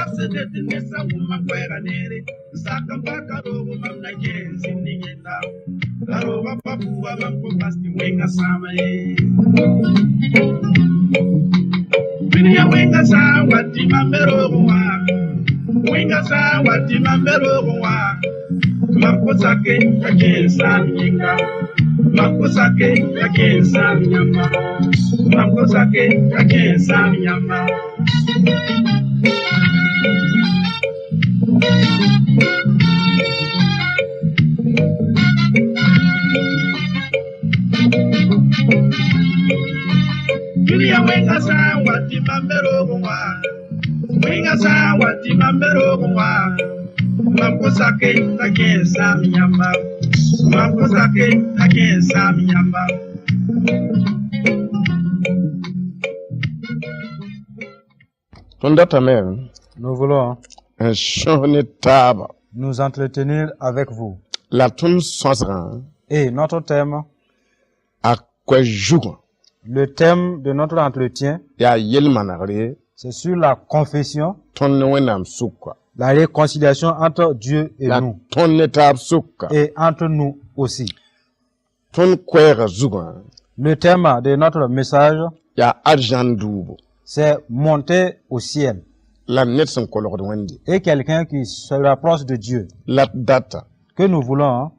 Kabsẽd tɩ ned sã n wʋm mam koɛɛgã neere, n sak n pa ka roogo, mam na kẽ n zĩnd ne yẽnda. La roogã pa buuga mam kõn bas tɩ wẽngã sãama ye. Dũniyã wẽngã sã n wa tɩ mam be roogẽ wã, wẽngã sã n wa tɩ mam be roogẽ wã, mam kõn sake ka kẽ n sãam yẽnga. Mam kõn sake ka kẽ n sãam yãmba. Mam kõn sake ka kẽ n sãam yãmba. Dũniyã wẽngã sã n wa tɩ mam be roogẽ wã, wẽngã sã n wa tɩ mam be roogẽ wã, mam kõn sake ka kẽ n sãam yãmba. Mam kõn sake ka kẽ n sãam yãmba. Tõnd datame Nous voulons n sõs ne taaba nous entretenir avec vous. La tõnd sõsgã Et notre thème, a koɛ zugã le thème de notre entretien, yaa yel-manegre c'est sur la confession, tõnd ne Wẽnnaam sʋka la réconciliation entre Dieu et la nous, tõnd ne taab sʋka. Et entre nous aussi. Tõnd koɛɛgã zugã Le thème de notre message, yaa arzãn duubo c'est monter au ciel la ned sẽn kolgd Wẽnde et quelqu'un qui se rapproche de Dieu, la d data que nous voulons, hein,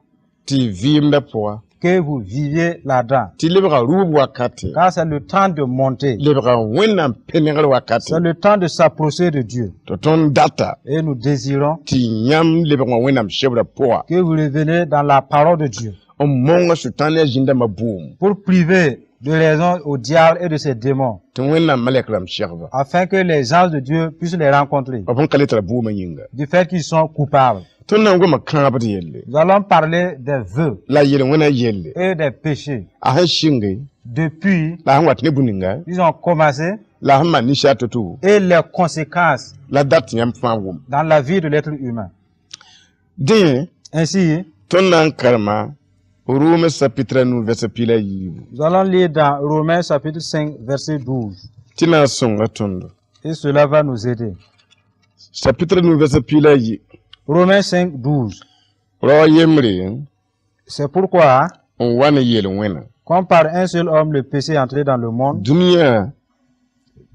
tɩ y vɩɩmdã pʋga que vous viviez là-dedans. Tɩ lebga rʋʋb wakate Car c'est le temps de monter, lebga Wẽnnaam pẽnegr wakate c'est le temps de s'approcher de Dieu. Tɩ tõnd data Et nous désirons tɩ yãmb lebg wã Wẽnnaam sebrã pʋga que vous reveniez dans la parole de Dieu n mõnga Sʋtãan ne a zĩn-dãmbã bʋʋm pour priver de raison au diable et de ses démons, tɩ Wẽnnaam malɛk rãmb segba afin que les anges de Dieu puissent les rencontrer, b sẽn ka le tara bʋʋmã yĩnga. Du fait qu'ils sont coupables. Tõnd na n goma kãabd yelle Nous allons parler des vœux la yel-wẽna yelle et des péchés. A sẽn sɩnge Depuis, la a sẽn wat ne bũ-ninga ils ont commencé la a sẽn maan ninsã to-to et les conséquences la dat tɩ yãmb fãa wʋm. Dans la vie de l'être humain. Dẽ Ainsi, tõnd na n karema Rome chapitre a nu vɛrsa piig la yiibu nous allons lire dans Romains chapitre 5, verset 12. Tɩ na n sõnga tõndo. Et cela va nous aider. Chapitre nu vɛrsa piig la yi. Romains 5, 12. Rao yembre C'est pourquoi, n wa ne yel-wẽna comme par un seul homme le péché est entré dans dũniyã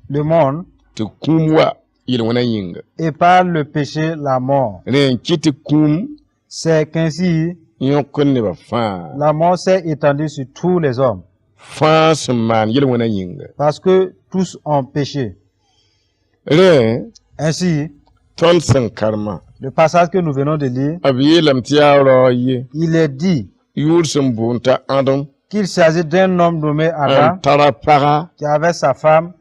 le monde, tɩ kũum wa yel-wẽna yĩnga et par le péché la mort. Rẽ n kɩt tɩ kũum C'est qu'ainsi, yõk nebã fãa la mort s'est étendue sur tous les hommes, fãa sẽn maan yel-wẽna yĩnga. Parce que tous ont péché. Rẽ Ainsi, tõnd sẽn karema le passage que nous venons de lire, b yeelame tɩ yaa rao ye il est dit yʋʋr sẽn boond t'a Ãdem qu'il s'agit d'un homme nommé n Adam tara paga qui avait sa femme,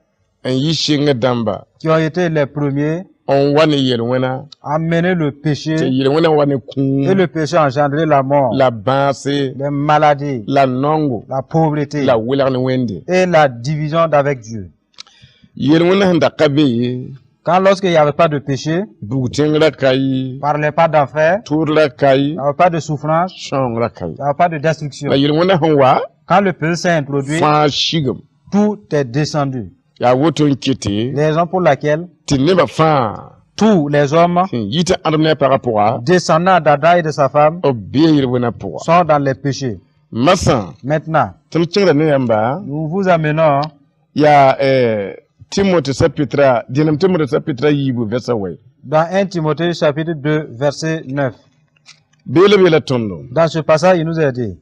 n yi sɩngd dãmba qui ont été les premiers n wa ne yel-wẽna à mener le péché, tɩ yel-wẽna wa ne et kũum le péché a engendré la mort, la bãase les maladies, la naongo la pauvreté la welg ne Wẽnde. Et la division d'avec Dieu. Yel-wẽna sẽn da ka be ye Quand lorsqu'il n'y avait pas de péché, bug-tẽngrã ka ye on ne parlait pas d'enfer, tʋʋdrã ka il ye n'y avait pas de souffrance, sõngrã ka ye il n'y avait pas de destruction. La yel-wẽna sẽn wa Quand le péché s'est introduit, fãa sigem tout est descendu. Yaa woto n kɩte Raison pour laquelle tɩ nebã fãa tous les hommes sẽn yit Ãdem ne a pagã pʋga descendant d'Adam et de sa femme b bee yel-wẽnã pʋga. Sont dans les péchés. Masã Maintenant, tõnd kẽngda ne yãmba nous vous amenons yaa Timote chapitre dẽnem Timote chapitre a yiibu vɛrsa wɛ dans 1 Timothée chapitre 2 verset 9. Beela beela tõndo Dans ce passage, il nous est dit,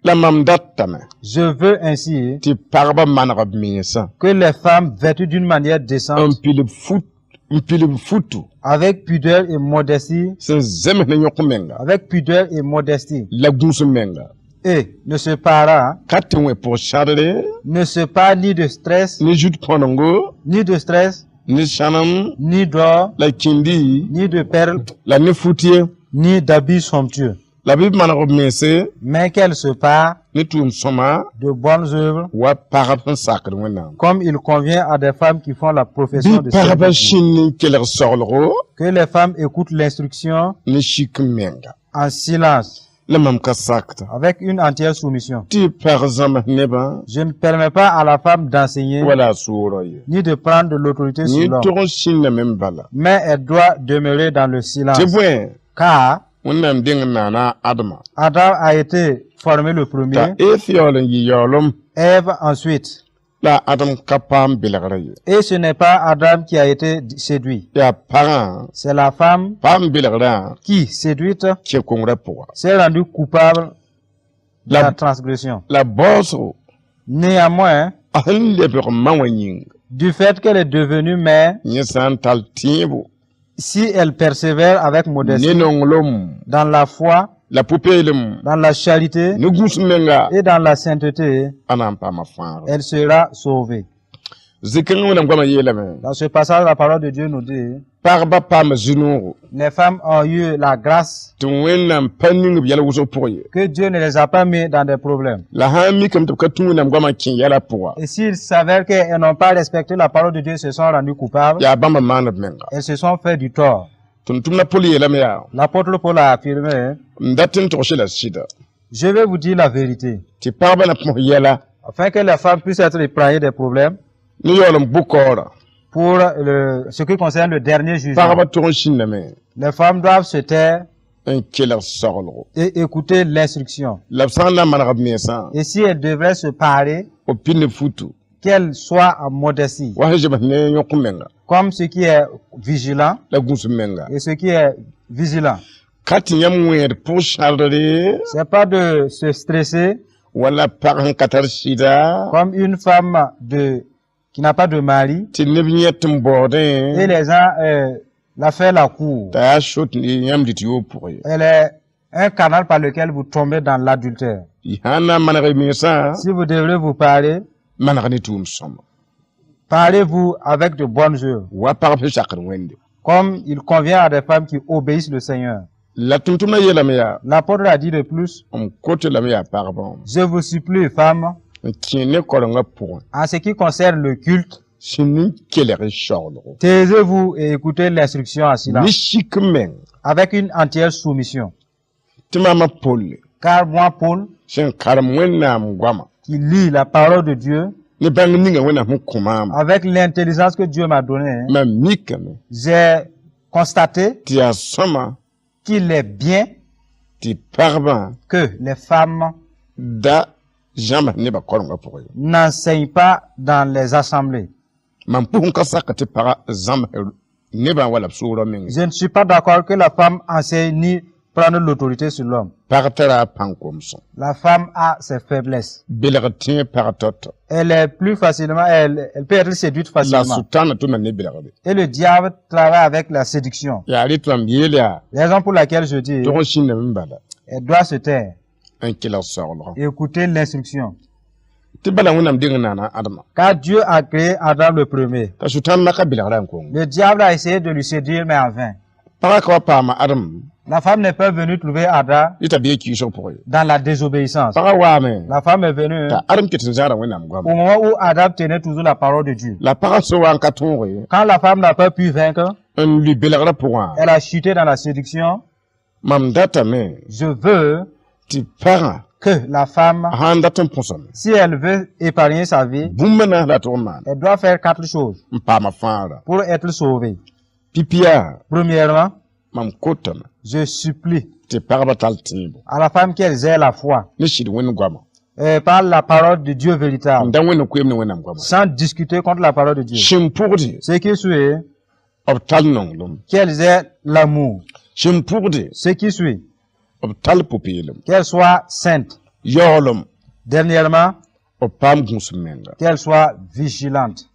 la mam datame je veux ainsi tɩ pagba maneg b mensã que les femmes vêtues d'une manière n décente, pilb fut n pilb futu avec pudeur et modestie, sẽn zems ne yõk menga avec pudeur et modestie, la gũus menga et ne se parent, ka tɩ wẽ pʋg-sãdre ne se parent ni de stress, ne zut põnengo ni de stress, ne sãnem ni d'or, la kĩndi ni de perles, la ne fut ye ni d'habits somptueux, la bɩ b maneg b mense mais qu'elles se parent ne tʋʋm sõma de bonnes œuvres, wa pagb sẽn sakd Wẽnnaam comme il convient à des femmes qui font la profession bɩ de pagba servir Dieu. sĩnd n kelg soglgo Que les femmes écoutent l'instruction ne sik menga en silence. La mam ka sakda Avec une entière soumission. Tɩ pag zãms nebã Je ne permets pas à la femme d'enseigner wala a soorã ye. Ni de prendre de l'autorité sur Yẽ l'homme. Tog n sĩndame n bala. Mais elle doit demeurer dans le silence. Tɩ bõe Car Wẽnnaam deng n naana a Adama. Adam a été formé le T'a premier, Eve yaool n yɩ yaoolem Ève ensuite. La a Adam ka paam belgrã ye. Et ce n'est pas Adam qui a été séduit. Yaa pagã C'est la femme paam belgrã qui, séduite, kẽ kongrã pʋga. S'est rendue coupable de La- la transgression. La baoosgo Néanmoins, a sẽn lebg ma wã yĩnga du fait qu'elle est devenue mère, yẽ sã n tall tẽebo si elle persévère avec ne modestie nonglem dans la foi, la pʋ-peelem dans la charité ne gũus menga et dans la sainteté, a na n paama fãagre. Elle sera sauvée. Zikẽng Wẽnnaam goamã yeelame Dans ce passage, la parole de Dieu nous dit, pagba paama zu-noogo les femmes ont eu la grâce tɩ Wẽnnaam pa ning b yɛl wʋsg pʋgẽ ye. Que Dieu ne les a pas mis dans des problèmes. La sã n mikame tɩ b ka tũ Wẽnnaam goamã kẽ yɛla pʋga Et s'il s'avère qu'elles n'ont pas respecté la parole de Dieu, se sont rendues coupables, yaa bãmba maan b menga. Elles se sont fait du tort. Tʋm-tʋmdã Pol yeelame yaa L'apôtre Paul a affirmé, m dat n togs la sɩda je vais vous dire la vérité, tɩ pagba na põs yɛla afin que les femmes puissent être épargnées des problèmes ne yaool n bʋ-kaoora pour ce qui concerne le dernier jugement. pagba tog n sĩndame Les femmes doivent se taire n kelg saglgo et écouter l'instruction. La b sã n na n maneg b mensã Et si elles devraient se parler, b pĩnd futu qu'elles soient en modestie, wa sẽn zems ne yõk menga comme ce qui est vigilant la gũus menga et ce qui est vigilant. Ka tɩ yãmb wẽed pʋg-sãrdre C'est pas de se stresser wala pag sẽn ka tar sɩda comme une femme qui n'a pas de mari tɩ neb yẽ tɩ n et baoodẽ les gens la fait la cour. t'a yaa sot yãmb dɩt yoog pʋgẽ ye. Elle est un canal par lequel vous tombez dans l'adultère. Y sã n na n maneg y mensã Si vous devrez vous parler, maneg ne tʋʋm sõma parlez-vous avec de bonnes œuvres, wa pagb sẽn sakd Wẽnde. Comme il convient à des femmes qui obéissent le Seigneur. La tʋm-tʋmdã yeelame yaa L'apôtre a dit de plus, m kote lame yaa pagbã je vous supplie, femmes, n kẽ ne korengã pʋgẽ en ce qui concerne le culte, sẽn n kelg y saglgo taisez-vous et écoutez l'instruction en ne silence, sik meng avec une entière soumission. Tɩ maama Polle Car moi, Paul, sẽn karem Wẽnnaam goama qui lis la parole de Dieu, ne bãng ninga Wẽnnaam sẽn kõ maama avec l'intelligence que Dieu m'a donnée, mam mikame j'ai constaté tɩ yaa sõma qu'il est bien tɩ pagbã que les femmes da zãms nebã korengã pʋgẽ ye. N'enseignent pas dans les assemblées. Mam pʋgẽ ka sak tɩ paga zãms nebã wala b soorã meng. Je ne suis pas d'accord que la femme enseigne ni prendre l'autorité sur l'homme. Pag tara a pãn-komsẽ. La femme a ses faiblesses. Belg tẽeg pag tao-tao. Elle est plus facilement, elle peut être séduite La facilement. Sʋtãanã tʋmda ne belgde. Et le diable travaille avec la séduction. Yaa rɩ tɩ mam yeel yaa Raison pour laquelle je dis, tog n sĩndame n bala elle doit se taire n kelg saglgã. Et écouter l'instruction. Tɩ bala Wẽnnaam deng n naana Adama. Car Dieu a créé Adam le premier. T'a Sʋtãan maka belgrã n kongo. Le diable a essayé de lui séduire, mais en vain. Pagã ka wa paama Adama La femme n'est pas venue trouver Adam rɩ t'a bee kiisg pʋgẽ ye. Dans la désobéissance. Pagã waame La femme est venue t'a Adam ket n zãada Wẽnnaam goama. Au moment où Adam tenait toujours la parole de Dieu. La pagã sẽn wa n ka tõoge Quand la femme n'a pas pu vaincre, n lʋɩ belgrã pʋgã elle a chuté dans la séduction. Mam datame Je veux tɩ pagã que la femme, sã n dat n põsame si elle veut épargner sa vie, bũmb naas la tʋg n maana elle doit faire quatre choses n paama fãagra. Pour être sauvée. Pipia Premièrement, mam kotame je supplie tɩ pagba tall tẽebo à la femme qu'elle ait la foi ne sɩd Wẽnd goama par la parole de Dieu n véritable, da Wẽnd koeem ne Wẽnnaam goama sans discuter contre la parole de Dieu. Sẽn pʋgde Ce qui suit, b tall nonglem qu'elles aient l'amour. Sẽn pʋgde Ce qui suit, b tall pʋ-peelem qu'elles soient saintes. Yaoolem Dernièrement, b paam gũus menga qu'elles soient vigilantes.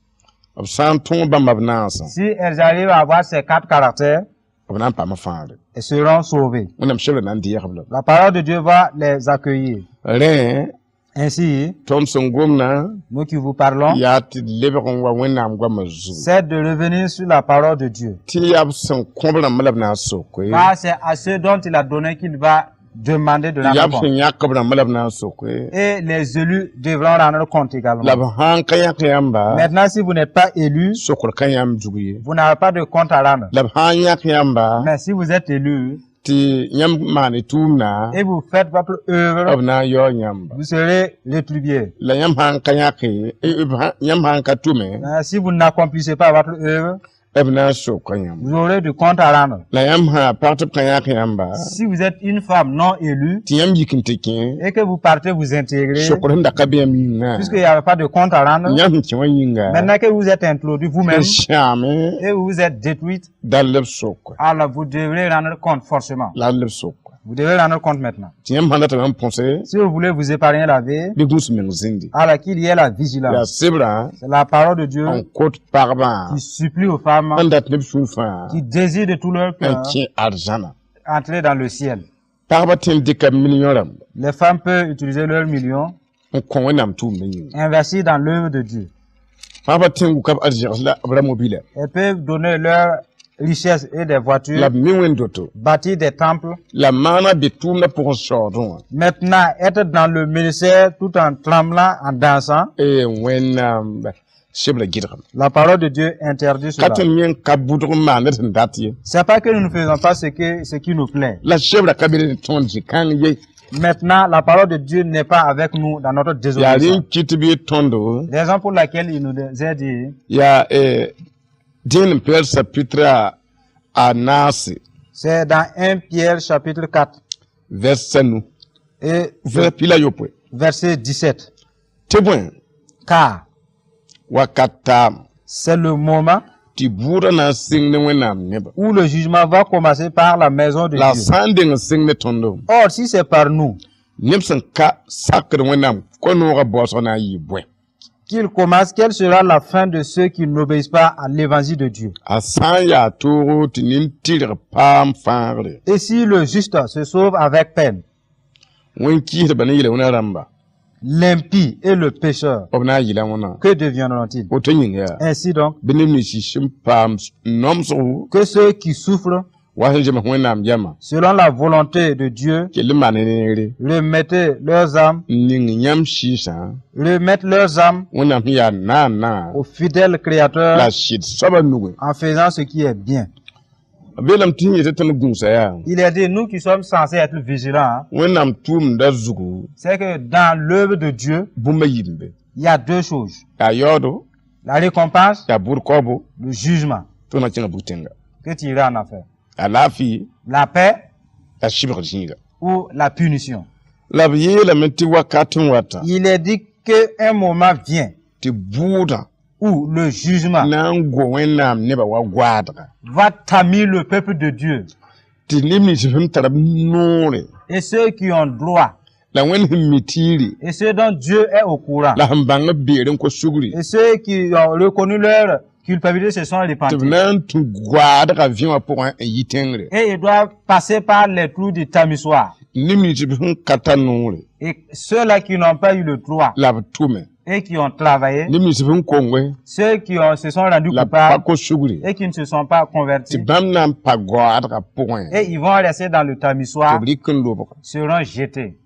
B sã n tõog bãmba b naasã Si elles arrivent à avoir ces quatre caractères, b na n paama fãagre. Elles seront sauvées. Wẽnnaam sebrã na n deeg-b lame. La parole de Dieu va les accueillir. Rẽ Ainsi, tõnd sẽn gomdã nous qui vous parlons, yaa tɩ lebg n wa Wẽnnaam goamã zugu c'est de revenir sur la parole de Dieu. Tɩ yaa b sẽn kõb rãmb la b na n soke Car c'est à ceux dont il a donné qu'il va demander de yaa rendre b compte. Sẽn yãk b rãmb la b na n soke Et les élus devront rendre compte également. La b sãn ka yãk yãmba Maintenant, si vous n'êtes pas élu, sokr ka yãmb zug ye vous n'avez pas de compte à rendre. La b sãn yãk yãmba Mais si vous êtes élu, Tɩ yãmb maan y tʋʋmdã, et vous faites votre œuvre, b na n yaoog yãmba. Vous serez rétribué. La yãmb sã n ka yãke, yãmb sã n ka tʋme, Si vous n'accomplissez pas votre œuvre, b na n soka yãmba. Vous aurez du compte à rendre. La yãmb sã pag tɩ b ka yãk yãmba, Si vous êtes une femme non élue tɩ yãmb yik n tɩ kẽ, et que vous partez vous intégrer, sokr sẽn da ka be yãmb yĩngã, puisqu'il n'y avait pas de compte à rendre, yãmb sẽn kẽ wã yĩnga, maintenant que vous êtes introduit vous-même n sãame, et vous vous êtes détruite, dall b soka. Alors vous devrez rendre compte forcément. La b soka. Vous devez rendre compte maintenant. Tɩ yãmb sã n datame n põse, Si vous voulez vous épargner la vie, bɩ gũus meng zĩndi. Alors qu'il y ait la Yaa vigilance. sebrã C'est la parole de Dieu n kot pagbã qui supplie aux femmes n dat ne b sũur fãa qui désirent de tout leur n cœur kẽ arzãna. Entrer dans le ciel. Pagba tõe n dɩka million rãmba Les femmes peuvent utiliser leurs millions, n kõ Wẽnnaam tʋʋmdã yĩnga. Investir dans l'œuvre de Dieu. Pagba tõe n wuka b arzegs la b ra mobila. Elles peuvent donner leur richesse et des voitures, La b mi wẽn-doto. Bâtir des temples. La maana be tʋʋmdã pʋgẽ saoodẽ wã. Maintenant, être dans le ministère tout en tremblant, en dansant, Wẽnnaam sebra gɩdgem. La parole de Dieu interdit Ka cela. tõnd yẽ n ka bʋdg n maand sẽn dat ye. C'est pas que nous ne faisons pas ce qui nous plaît. La sebra ka be ne tõnd zĩ-kãng ye. Maintenant, la parole de Dieu n'est pas avec nous dans notre Yaa désobéissance. rẽ n kɩt bɩ tõndo Raison pour laquelle il nous a dit, yaa dẽenem Pɩyɛɛr chapitre a naase c'est dans 1 Pierre chapitre 4 verset nu et verset pila yopoe verset 17. tɩ bõe Car wakat taam c'est le moment tɩ bʋʋdã na n sɩng ne Wẽnnaam nebã. Où le jugement va commencer par la maison de La Dieu. sã n deng n sɩng ne tõndo, Or, si c'est par nous neb sẽn ka sakd Wẽnnaam koe-noogã baoosg na n yɩ bõe? Qu'il commence, quelle sera la fin de ceux qui n'obéissent pas à l'évangile de Dieu? A sã n yaa toogo tɩ nin-tɩrg paam fãagre, Et si le juste se sauve avec peine, wẽn-kɩɩsdbã ne yel-wẽna rãmba, l'impie et le pécheur, b na n yɩla wãna? Que deviendront-ils? Woto yĩng yaa Ainsi donc, bɩ neb nins sẽn paam nomsgo que ceux qui souffrent wa sẽn zems Wẽnnaam yamã selon la volonté de Dieu kell n maan neere remettez leurs âmes, n ning yãmb sɩɩsã remettent leurs âmes Wẽnnaam sẽn yaa naana au fidèle Créateur la sɩd soabã nugẽ. En faisant ce qui est bien. B yeelame tɩ yẽ tɩ tõnd gũusa yaa Il est dit, nous qui sommes censés être vigilants, hein, Wẽnnaam tʋʋmdã zugu c'est que dans l'œuvre de Dieu, bũmb a yiimbe. Il y a deux choses. Yaa yaoodo La récompense, yaa bʋʋd kaoobo le jugement tɩ na kẽnga bug-tẽnga. Que tu iras en enfer. Yaa laafɩ La paix la sɩbg zĩiga. Ou la punition. La b yeelame tɩ wakat n wata Il est dit qu'un moment vient tɩ bʋʋdã où le jugement na n go Wẽnnaam nebã wa goaadga va tamer le peuple de Dieu. Tɩ neb nins sẽn tar b noore Et ceux qui ont droit, la Wẽnd sẽn mi tiiri et ceux dont Dieu est au courant, la sẽn bãng b beer n kos sugri et ceux qui ont reconnu leur culpabilité se sont tɩ b repentis. Na n tũ goaadgã vẽ wã pʋgẽ n yi tẽngre. Et ils doivent passer par les trous du tamissoir. Neb nins sẽn ka tar noore Et ceux-là qui n'ont pas eu le droit la b tʋme et qui ont travaillé, neb nins sẽn konge ceux qui se sont rendus la b pa coupables kos sugri et qui ne se sont pas tɩ convertis, bãmb na n pa goaadgã pʋgẽ et ils vont rester dans le tɩ tamissoir, b rɩk n lobga seront jetés.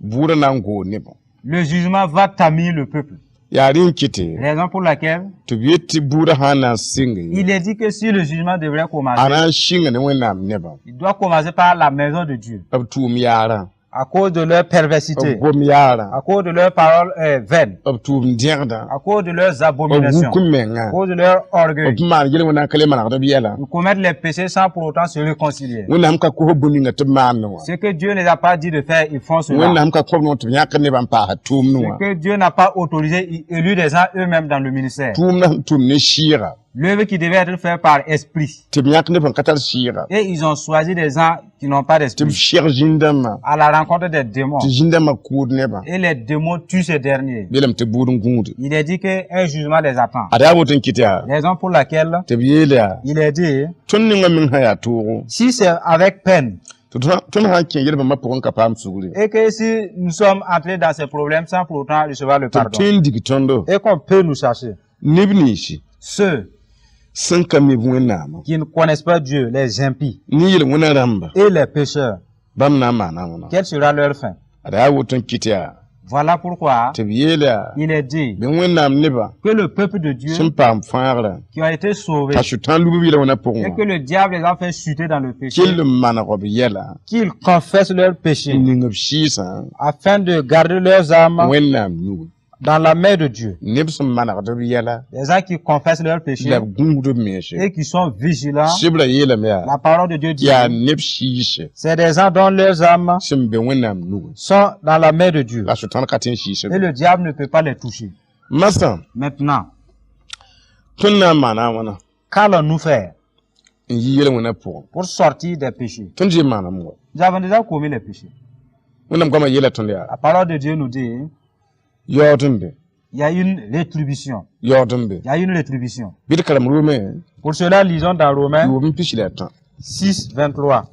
Bʋʋdã na n goo nebã. Le jugement va tamer le peuple. Yaa rẽ n kɩte Raison pour laquelle tɩ b yet tɩ bʋʋdã sã n na n sɩnge il est dit que si le jugement devrait commencer, a na n sɩnga ne Wẽnnaam nebã il doit commencer par la maison de Dieu. B tʋʋm yaarã À cause de leur perversité, b gom yaarã à cause de leurs paroles vaines, b tʋʋm dẽgdã à cause de leurs b abominations, wuk menga à cause de leur orgueil. b maan yel Wẽnnaam ka le manegd b yɛla. Ils commettent les péchés sans pour autant se réconcilier. Wẽnnaam ka kos bũmb ninga tɩ b maand wã. Ce que Dieu ne les a pas dit de faire, ils font cela. Wẽnnaam ka kõb noor tɩ b yãk nebã n paasa tʋʋmd Ce wã. que Dieu n'a pas autorisé, il élu des gens eux-mêmes dans le ministère. Tʋʋmdã sẽn tʋm ne sɩɩga L'œuvre qui devait être faite par esprit. Tɩ b yãk neb sẽn ka tar sɩɩga Et ils ont choisi des gens qui n'ont pas tɩ b d'esprit. seg zĩn-dãmbã À la rencontre des démons. tɩ zĩn-dãmbã kʋʋd nebã. Et les démons tuent ces derniers. Yeelame tɩ bʋʋd n gũude. Il est dit qu'un jugement les attend. Ad yaa woto n kɩt yaa Raison pour laquelle tɩ b yeel yaa il est dit, tõnd ninga meng sã yaa toogo si c'est avec peine, tɩ tõnd sã n kẽ yel-bãmbã pʋgẽ ka paam sugri et que si nous sommes entrés dans ces problèmes sans pour autant recevoir le tɩ b pardon, tõe n dig tõndo et qu'on peut nous chercher, neb ninsi ceux sẽn ka mi Wẽnnaamã qui ne connaissent pas Dieu, les impies ne yel-wẽna rãmba et les pécheurs, bãmb na n maana wãna. Quelle sera leur fin? Ad yaa woto n kɩt yaa Voilà pourquoi Tɩ b yeel yaa il est dit bɩ Wẽnnaam nebã que le peuple de Dieu sẽn paam fãagrã qui a été sauvé t'a Sʋtãan lub b yel-wẽnã pʋgẽ et que wã le diable les a fait chuter dans le péché, kell n maneg b yɛla qu'ils confessent leur péché n ning b sɩɩsã afin de garder leurs âmes Wẽnnaam nugu. Dans la main de Dieu. Neb sẽn manegd b yɛla Les gens qui confessent leur péché la b gũusd b mense. Et qui sont vigilants, Sɩbrã yeelame yaa la parole de Dieu dit, yaa neb sɩɩse c'est des gens dont leurs âmes sẽn be Wẽnnaam nugu sont dans la main de Dieu. La Sʋtãan ka tõe n sɩɩs Et le diable ne peut pas les toucher. Masã Maintenant, tõnd na n maana a wãna qu'allons-nous faire n yi yel-wẽnã pʋgẽ? Pour sortir des péchés? Tõnd zoe maaname wa. Nous avons déjà commis les péchés. Wẽnnaam goamã yeela tõnd yaa La parole de Dieu nous dit, yaood n be il y a une rétribution. Yaood n be Il y a une rétribution. Bɩ d karem Rome Pour cela, lisons dans Romains yʋʋm pis la a tã 6, 23.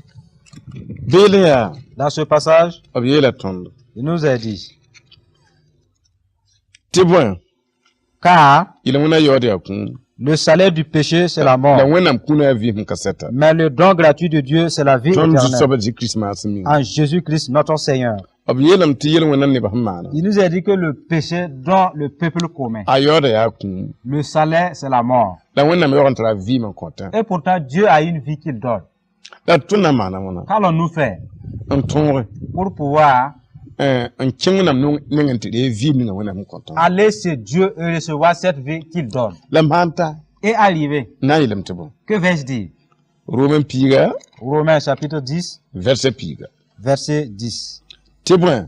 Beelẽ yaa Dans ce passage, b yeela tõnd il nous est dit, tɩ bõe car yel-wẽnã yaood yaa kũum le salaire du péché, c'est la la mort. Wẽnnaam kũunã yaa vɩɩsem kasɛta Mais le don gratuit de Dieu, c'est la vie tõnd éternelle. Zu-soabã Zĩ-Kirist maasem yĩnga. En Jésus-Christ, notre Seigneur. B yeelame tɩ yel-wẽnã nebã sẽn maana Il nous a dit que le péché dont le peuple commet, a yaooda yaa kũum le salaire, c'est la mort. La Wẽnnaam yaoog n tara vɩɩm n kõtã. Et pourtant, Dieu a une vie qu'il donne. La tõnd na n maana wãna Qu'allons-nous faire n tõoge pour pouvoir n kẽ Wẽnnaam nengẽ tɩ reeg vɩɩm ninga Wẽnnaam sẽn kõtã? Aller chez Dieu et recevoir cette vie qu'il donne? La maan ta Et arriver, n na n yeelame tɩ bõ que vais-je dire? Romen piiga Romains chapitre 10, verset piiga verset 10. Tɩ bõe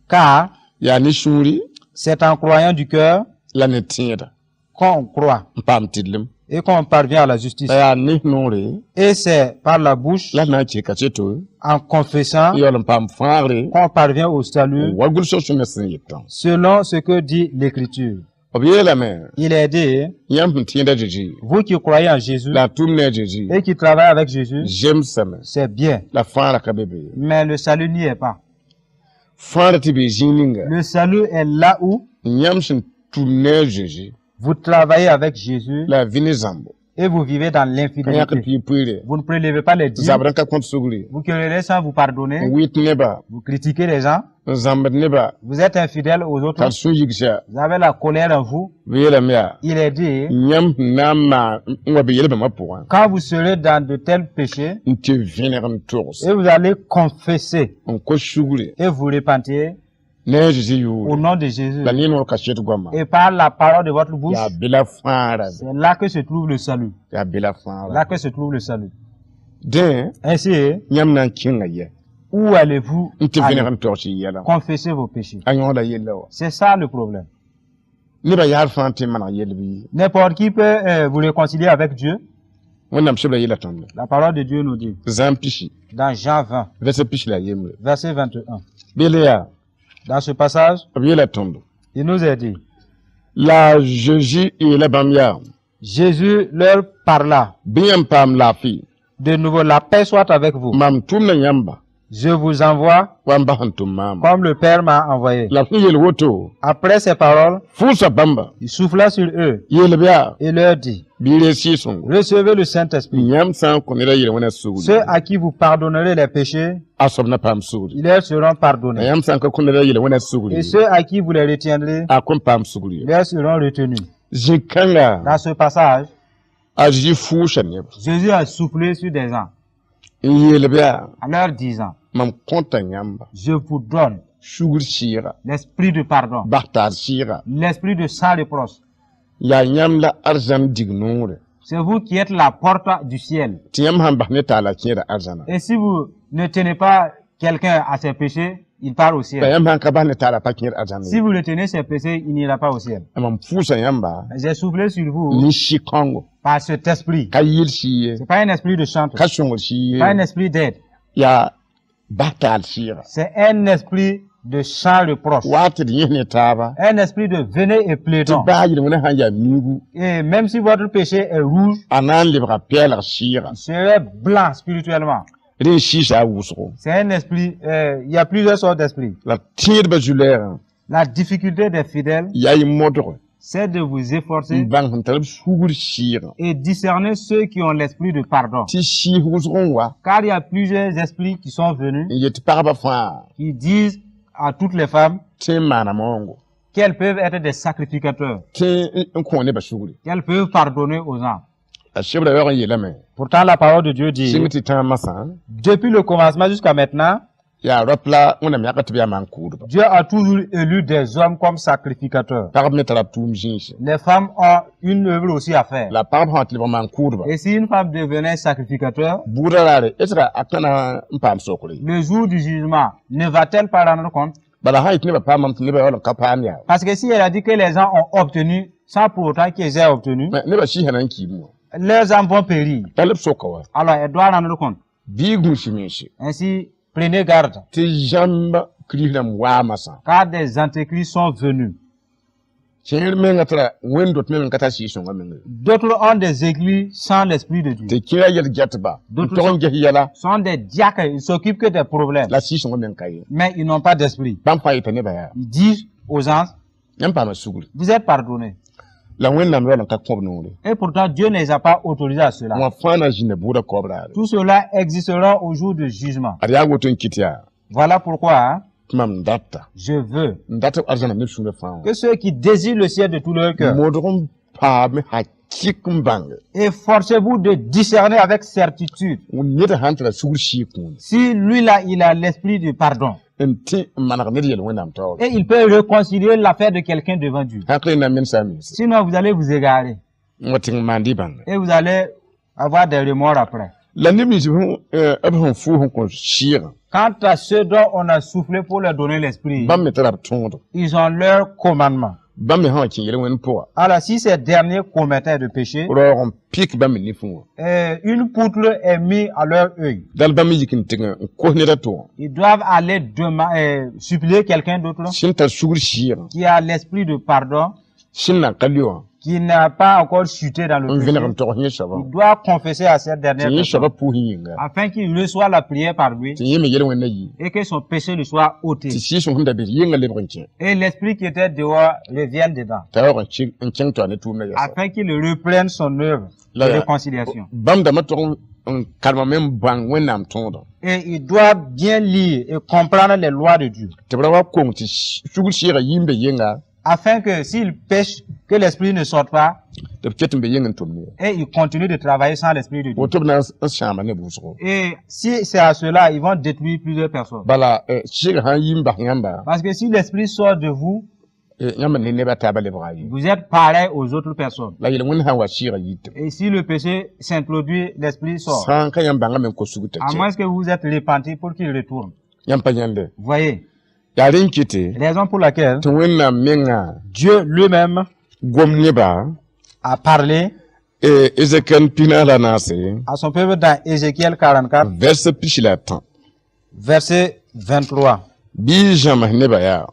Car yaa ne sũuri c'est en croyant du cœur la ne tẽeda qu'on croit n paam tɩdlem et qu'on parvient à la justice. La yaa ne noore Et c'est par la bouche, la na n kɩ kaseto en confessant, n yaool n paam fãagre qu'on parvient au salut, wa gʋlsg sõngã sẽn yetã. Selon ce que dit l'Écriture. B yeelame Il est dit, yãmb sẽn tẽeda Zeezi vous qui croyez en Jésus la a tʋm ne a Zeezi et qui travaillez avec Jésus, zemsame c'est bien, la fãagrã ka be be ye. Mais le salut n'y est pas. Fãagrã tɩ be zĩig ninga Le salut est là où yãmb sẽn tʋm ne a Zeezi vous travaillez avec Jésus la a vɩ ne zãmbo et vous vivez dans ka yãkd l'infidélité. pɩɩ pʋɩɩre Vous ne prélevez pas les dîmes, zabr n ka kõt sugri vous querellez sans vous pardonner, n wɩt nebã vous critiquez les gens, n zãmbd nebã vous êtes infidèle aux autres, tar sũ-yigsa vous avez la colère en vous. B yeelame yaa Il est dit, yãmb sẽn na n maan n wa be yel-bãmbã pʋgã quand vous serez dans de tels péchés, n tɩ vẽneg n togs et vous allez confesser n kos sugre et vous repentez ne a Zeezi au yʋʋre nom de Jésus la ne noor kaset goama et par la parole de votre bouche, yaa be la fãagrã be c'est là que se trouve le salut. Yaa be la fãagrã Là que se trouve le salut. Dẽ Ainsi, yãmb na n kẽnga yɛ où allez-vous n tɩ aller vẽneg n togs y yɛla confesser vos péchés? A yõoda yella wa C'est ça le problème. Nebã yaar fãa tɩ n maneg yell bɩ yi N'importe qui peut vous réconcilier avec Dieu. Wẽnnaam sebra yeela tõnd La parole de Dieu nous dit Zãn pisi dans Jean 20, verset pis la yembre verset 21. Beel yaa Dans ce passage, b yeela tõndo il nous est dit, la Zeezi yeela bãmb yaa Jésus leur parla. Bɩ yãmb paam laafɩ De nouveau, la paix soit avec vous. Mam tʋmda yãmba Je vous envoie wa n bas sẽn tʋm maama comme le Père m'a envoyé. La b sẽn yeel woto Après ces paroles, fʋʋsa bãmba il souffla sur eux yeel b yaa et leur dit, bɩ reeg sɩɩg-sõngo recevez le Saint-Esprit. Yãmb sã n kõ ned a yel-wẽnã sugri Ceux à qui vous pardonnerez les péchés, a soab na paam sugri ils leur seront la pardonnés. Yãmb sã n ka kõ ned a yel-wẽnã sugri Et ceux à qui vous les retiendrez, a kõn paam sugri ils leur seront retenus. Zĩ-kãnga Dans ce passage, a Zezi fʋʋsa neb Jésus a soufflé sur des gens n yeel b yaa en leur disant, mam kõta yãmba je vous donne sugr sɩɩga l'esprit de pardon, bas-taar sɩɩga l'esprit de sans reproche. Yaa yãmb la arzãn dig noore C'est vous qui êtes la porte du ciel. Tɩ yãmb sãn bas ne taala kẽeda arzãna Et si vous ne tenez pas quelqu'un à ses péchés, il part au la ciel. Yãmb sãn ka bas ne taala pa kẽed arzãn Si vous retenez ses péchés, il n'ira pas au ciel. Mam fʋʋsa yãmba J'ai soufflé sur vous ne sɩ-kãngo par cet esprit. Ka yɩl sɩ ye C'est pas un esprit de chante, ka sõngr sɩ ye pas un esprit d'aide. Yaa bas-taal sɩɩga C'est un esprit de sans reproche. Wa tɩ d yẽs ne taaba Un esprit de venez et tɩ plaidons. baa yel-wẽnã sãn yaa miigu Et même si votre péché est rouge, a na n lebga pɛɛlg sɩɩga il serait blanc spirituellement. Rẽ n sɩɩsa a wʋsgo C'est un esprit, il y a plusieurs sortes d'esprits. La tẽedbã zu-lɛɛgã La difficulté des fidèles, yaa y modg c'est de vous n efforcer bãng sẽn tar b sugr sɩɩgã et discerner ceux qui ont l'esprit de pardon. Tɩ sɩɩs wʋsg n wa Car il y a plusieurs esprits qui sont venus, n yet pagbã fãa qui disent à toutes les femmes tɩ n maana maoongo, qu'elles peuvent être des sacrificateurs, tɩ n kõ nebã sugri. Qu'elles peuvent pardonner aux gens. A sebra yaoog n yeelame Pourtant, la parole de Dieu dit, sɩng tɩ tãag masã depuis le commencement jusqu'à maintenant, yaa rap la Wẽnnaam yãka tɩ b yaa maan-kʋʋdba. Dieu a toujours élu des hommes comme sacrificateurs. Pagb me tara b tʋʋm zĩisi. Les femmes ont une œuvre aussi à faire. La pagb sã tɩ lebg maan-kʋʋdba, Et si une femme devenait sacrificateur, buudã raare est-ce a kãna n paam sokre? Le jour du jugement, ne va-t-elle pas rendre compte? Bala sã yetɩ nebã paamame tɩ nebã yaool n ka paam yaa. Parce que si elle a dit que les gens ont obtenu, sans pour autant qu'ils aient obtenu, Nebã sɩɩsã na n kiime wã. Leurs âmes vont périr. Tall b soka wa. Alors elle doit rendre compte. Bɩ gũus mense. Ainsi, prenez garde, Tɩ zãmb kirist-rãmb waa masã. Car des antéchrists sont venus. Kẽer menga tara wẽnd-dot meng n ka tar sɩɩg-sõngã menge. D'autres ont des églises sans l'Esprit de Dieu. Tɩ kẽerã yɛl-gɛtba n D'autres tog n ges yɛla sont des diacres, ils s'occupent que des problèmes, la sɩɩg-sõngã meng ka ye. Mais ils n'ont pas d'esprit. Bãmb fãa yeta nebã yaa. Ils disent aux gens, Yãmb paama sugri. Vous êtes pardonnés. La Wẽnnaam yaool n ka kõb noore. Et pourtant, Dieu ne les a pas autorisés à cela. Wã fãa na n zĩnda bʋʋda kaoob raare. Tout cela existera au jour du jugement. Ad yaa woto n kɩt yaa Voilà pourquoi, hein, tɩ mam n data je veux n dat b arzãna neb sũurã fãa wã que ceux qui désirent le ciel de tout leur cœur, modg n paame hakɩk n bãnge efforcez-vous de discerner avec certitude ned sãn tara sugr sɩɩg kũuni si lui-là, il a l'esprit du pardon. N tẽ n maneg ned yel Wẽnnaam taoore. Et il peut réconcilier l'affaire de quelqu'un devant Dieu. Hãkre na mensa a mense. Sinon, vous allez vous égarer N wa tɩng n maan dɩ bãnga. Et vous allez avoir des remords après. La neb nins b sẽn fʋʋs n kõ sɩɩgã, Quant à ceux dont on a soufflé pour leur donner l'esprit, bãmb me tara b tõodo. Ils ont leur commandement. Bãmb me sã n kẽ yel-wẽnd pʋga, Alors, si ces derniers commettaient de péché, raoog n pik bãmb me nifẽ wã. Une poutre est mise à leur œil. Dal bãmb yik n tɩng n kos ned a to wã. Ils doivent aller supplier quelqu'un d'autre Sẽn tar sugr sɩɩgã, qui a l'esprit de pardon, sẽn nan ka lʋ wã, qui n'a pas encore chuté dans le n péché. vẽneg n tog yẽ soabã Il doit confesser à cette tɩ dernière yẽ personne soabã pʋʋs yĩnga afin qu'il reçoive la prière par lui tɩ yẽ me yel-wẽnda yi et que son péché lui soit ôté. Tɩ sɩɩg-sõng sẽn da be yɩnga lebg n kẽ Et l'esprit qui était dehors revienne dedans t'a yaoog n kẽng to a ne tʋʋmdã yɛsa. Afin qu'il reprenne son œuvre de réconciliation. Bãmb dãmbã tog n karemame n bãng Wẽnnaam tõodã Et il doit bien lire et comprendre les lois de Dieu tɩ b ra wa kong tɩ sugr sɩɩgã yi n be yɩnga afin que s'il pèche, que l'esprit ne sorte pas tɩ b ket n be yɩng n tʋm ne. Et il continue de travailler sans l'esprit de Dieu. Woto b na n sãama ne vʋʋsgo. Et si c'est à cela, ils vont détruire plusieurs personnes. Bala sɩɩgã sã n yi n bas yãmba, Parce que si l'esprit sort de vous, yãmb ne nebã taabã lebga ye. Vous êtes pareil aux autres personnes. La yel-wẽnd sã n wa sɩɩgã yitẽ. Et si le péché s'introduit, l'esprit sort. Sã n ka yãmb bãngame n kos sugr t'a À kẽ. Moins que vous êtes repenti pour qu'il retourne. Yãmb pa yãnde. Vous voyez, Yaa rẽ n kɩte raison pour laquelle tɩ Wẽnnaam menga Dieu lui-même gom nebã a parlé Ezekiel 44 à son peuple dans Ézéchiel 44, verset 13. Verset 23. Bɩ zãms nebã yaa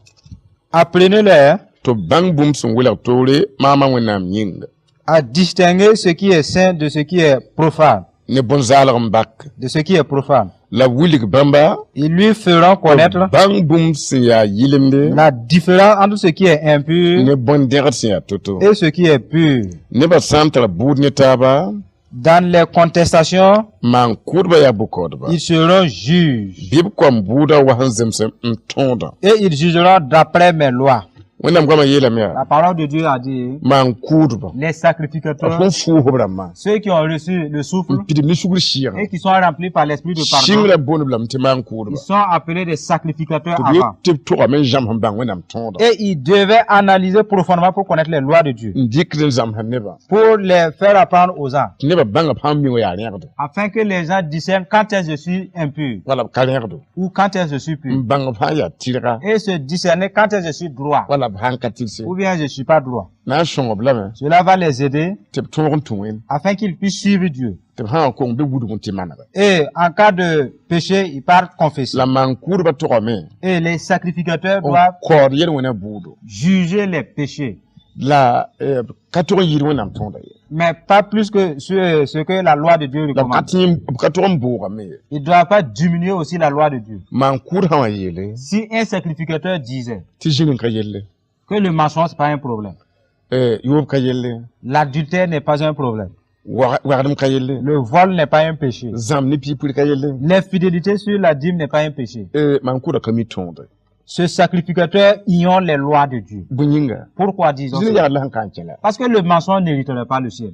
Apprenez-les tɩ b bãng bũmb sẽn welg toore maamã Wẽnnaam yĩnga à distinguer ce qui est saint de ce qui est profane, ne bõn-zaalg n bak de ce qui est profane. La b wilg bãmba Ils lui feront connaître bãng bũmb sẽn yaa yɩlemde la différence entre ce qui est impur ne bõn-dẽgd sẽn yaa to-to. Et ce qui est pur. Nebã sã n tara buud ne taaba, Dans les contestations, maan-kʋʋdbã yaa bʋ-kaoodba. Ils seront juges Bɩ b koam buudã wa sẽn zems n tõodã. Et ils jugeront d'après mes lois. Wẽnnaam goamã yeelame yaa La parole de Dieu a dit, maan-kʋʋdbã les sacrificateurs, b sẽn fʋʋs b rãmbã ceux qui ont reçu le souffle n pidim ne sugr sɩɩgã et qui sont remplis par l'esprit de pardon, sɩngrã boond b lame tɩ maan-kʋʋdba ils sont appelés des sacrificateurs tɩ b avant. yet tɩ b togame n zãms n bãng Wẽnnaam tõodã Et ils devaient analyser profondément pour connaître les lois de Dieu, n dɩkd n zãmsd nebã pour les faire apprendre aux gens, tɩ nebã bãnga b sãn mi wã yaa rẽgdo afin que les gens discernent quand est-ce que je suis impur wala b ka rẽgdo ou quand est-ce que je suis pur, n bãng b sã n yaa tɩrga et se discerner quand est-ce que je suis droit wala b sã n ka tɩrse ou bien je suis pas droit. Na n sõng b lame Cela va les aider tɩ b tõog n tũ Wẽnd afin qu'ils puissent suivre Dieu. Tɩ b sã n kong bɩ wudg n tɩ manega. Et en cas de péché, ils partent confesser. La maan-kʋʋdbã togame Et les sacrificateurs n doivent kaood yel-wẽnã buudo juger les péchés, la ka tog n yɩɩd Wẽnnaam tõoda ye. Mais pas plus que ce que la loi de Dieu La b ka recommande. tẽ b ka tog n boogame ye. Ils ne doivent pas diminuer aussi la loi de Dieu. Maan-kʋʋd sã wã yeele Si un sacrificateur disait tɩ zĩr n ka yelle, que le mensonge n'est pas un problème, yoob ka yelle, l'adultère n'est pas un problème, wagdem ka yelle, le vol n'est pas un péché, zãm ne piipr ka yelle, l'infidélité sur la dîme n'est pas un péché, maan-kʋʋdã ka mi tõoda. Ce sacrificateur ignore les lois de Dieu. Bõe yĩnga? Pourquoi disons Zĩn cela? Yagd la sẽn ka n kẽ la. Parce que le mensonge n'héritera pas le ciel.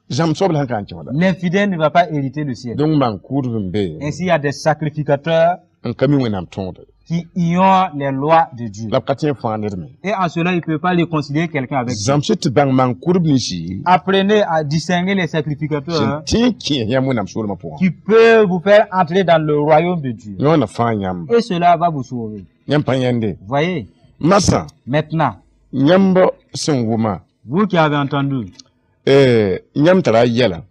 Zãmb soab la sẽn ka n kẽ la. L'infidèle ne va pas hériter le ciel. Donc maan-kʋʋdb n be Ainsi, il y a des sacrificateurs n ka mi Wẽnnaam tõode. Qui ignorent les lois de Dieu. La b ka tõe n fãag ned me. Et en cela, il ne peut pas réconcilier quelqu'un avec Dieu. Zãmsd tɩ bãng maan-kʋʋdb ninsi Apprenez à distinguer les sacrificateurs, sẽn hein, tẽ n kẽes yãmb Wẽnnaam soolmã pʋgã. Qui peuvent vous faire entrer dans le royaume de Dieu. Yõ na fãag yãmba. Et cela va vous sauver. Yãmb pa yãnde. Voyez, Masã maintenant, yãmb sẽn wʋma vous qui avez entendu, yãmb tara a yɛla.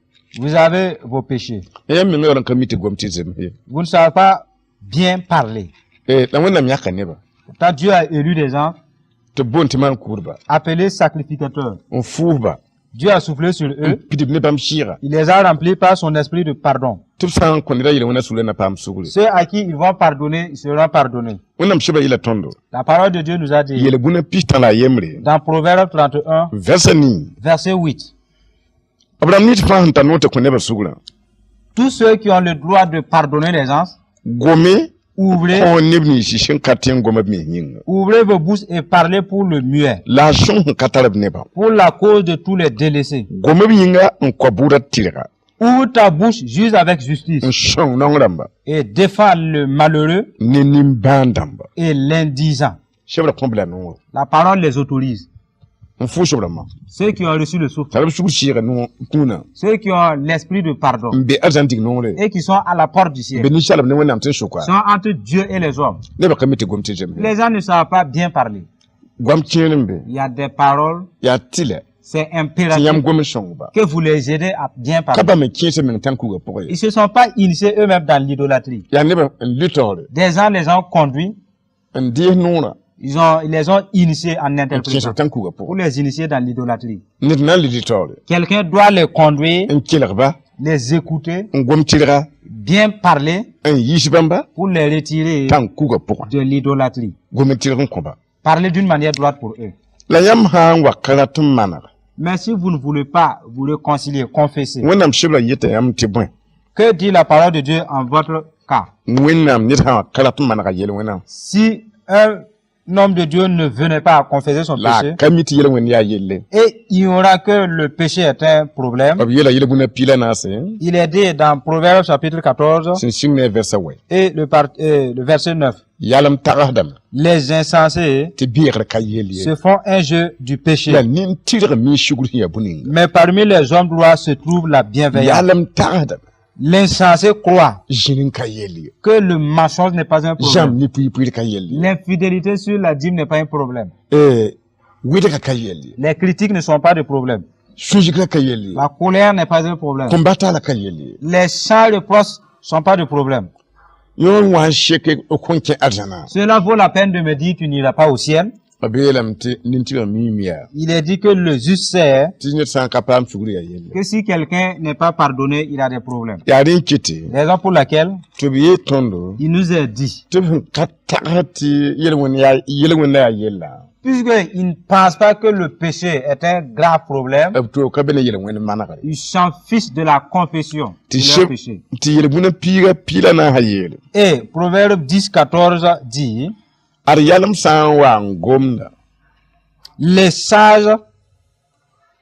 Vous avez vos péchés. Yãmb mengã yaool n ka mi tɩ gom tɩ zems ye. Vous ne savez pas bien parler. La Wẽnnaam yãka nebã Pourtant, Dieu a élu des gens tɩ b boond tɩ maan-kʋʋdba appelés sacrificateurs. N fʋʋsba Dieu a soufflé sur n eux. pidb ne bãmb sɩɩga Il les a remplis par son esprit de pardon. Tɩ b sã n kõ ned a yel-wẽnã sugr na paam sugre. Ceux à qui ils vont pardonner, ils seront pardonnés. Wẽnnaam sɩbra yɩla tõndo La parole de Dieu nous a dit yel-bũna pistã la a yembre dans Proverbe 31, vɛrsa nii verset 8, b rãmb nins fãa sẽn tar noor tɩ kõ nebã sugrã tous ceux qui ont le droit de pardonner les gens, gome ouvrez, kõ neb ninsi sẽn ka tẽ n goma b mens yĩnga ouvrez vos bouches et parlez pour le muet, la a sõng sẽn ka tar b nebã pour la cause de tous les délaissés. Gom b yĩnga n kao bʋʋdã tɩrga Ouvre ta bouche, juge avec justice n sõng naong rãmba et défends le malheureux ne nimbãan dãmba. Et l'indigent. Sebra kõ b la noor. La parole les autorise. N fʋʋs b rãmbã. Ceux qui ont reçu le souffle, Tara b sugr sɩɩga no kũunã ceux qui ont l'esprit de pardon n be arzãn dig noore et qui sont à la porte du ciel, n be ninsaalb ne Wẽnnaam tɩ n soka sont entre Dieu et les hommes. Nebã ka mi tɩ gom tɩ zems. Les gens ne savent pas bien parler. Goam kẽer n be. Il y a des paroles, Yaa tɩlɛ c'est tɩ impératif yãmb gom n sõngba que vous les aidez à bien ka parler. bãmb n kẽes meng tãn kuga pʋgẽ. Ils ne se sont pas initiés eux-mêmes dans l'idolâtrie. Yaa nebã n lʋ taoore Des gens les ont conduits, n dees noorã ils les ont initiés en n kẽes interprétation b tãn kuga pour pʋgẽ. Les initier dans l'idolâtrie. Ned na n lʋ taoore Quelqu'un doit les conduire, n kelgba les écouter, n gom tɩrga bien parler n yiis bãmba pour les retirer tãn kuga pʋgẽ. De l'idolâtrie. Gom n tɩrg n kõba. Parler d'une manière droite pour eux. La yãmb sã n wa ka rat n maneg Mais si vous ne voulez pas vous réconcilier, confesser, Wẽnnaam sebra yeta yãmb tɩ bõe? Que dit la parole de Dieu en votre cas? Wẽnnaam ned sã n wa ka rat n manega yel-wẽnã Si un homme de Dieu ne venait pas à confesser son la a péché ka mi tɩ yel-wẽnd yaa yelle et ignorant que le péché est un problème, b yeela yel-bũna piila naase il est dit dans Proverbe chapitre 14 sẽn sĩng ne a vɛrsa wɛ et le verset 9, yalem tagsdame les insensés tɩ beegr ka yel ye se font un jeu du péché. La nin-tɩrg mi sugr sẽn yaa bũ-ninga Mais parmi les hommes droits se trouve la bienveillance. Yalem tagsdame L'insensé croit zĩn n ka yel ye que le mensonge n'est pas un zãmb problème. ne pʋɩ-pʋɩr ka yel ye L'infidélité sur la dîme n'est pas un problème. Wɩdgã ka yel ye Les critiques ne sont pas de problème. sũsgrã ka yel ye La colère n'est pas un problème. kõn-bataala ka yel ye Les sans reproches sont pas de problème. Yõ n wa n sek kõn kẽ arzãna Cela vaut la peine de me dire tu n'iras pas au ciel. B yeelame tɩ nin-tɩrg miime yaa Il est dit que le juste sait tɩ ned sã n ka paam sugr yaa yelle que si quelqu'un n'est pas pardonné, il a des problèmes. Yaa rẽ n kɩtɩ Raison pour laquelle tɩ b yeel tõndo il nous est dit, tɩ b sẽn ka tags tɩ yel-wẽnd yaa yel-wẽnda yaa yella puisqu'il ne pense pas que le péché est un grave problème, b toog ka be ne yel-wẽnd manegre ils s'en fichent de la confession tɩ de leur péché. Tɩ yel-bũna piiga piila na n sa yeele Et Proverbe 10, 14 dit, ad yalem sã n wa n gomda les sages,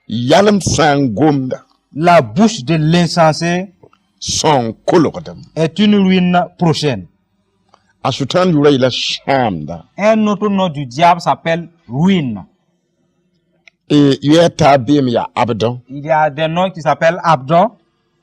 yalem sã n gomda la bouche de l'insensé sõng kolgdame est une ruine prochaine. A Sʋtãan yʋʋra yela sãamda. Un autre nom du diable s'appelle ruine. Yoɛɛ taab beeme yaa Abdõ Il y a des noms qui s'appellent Abdon,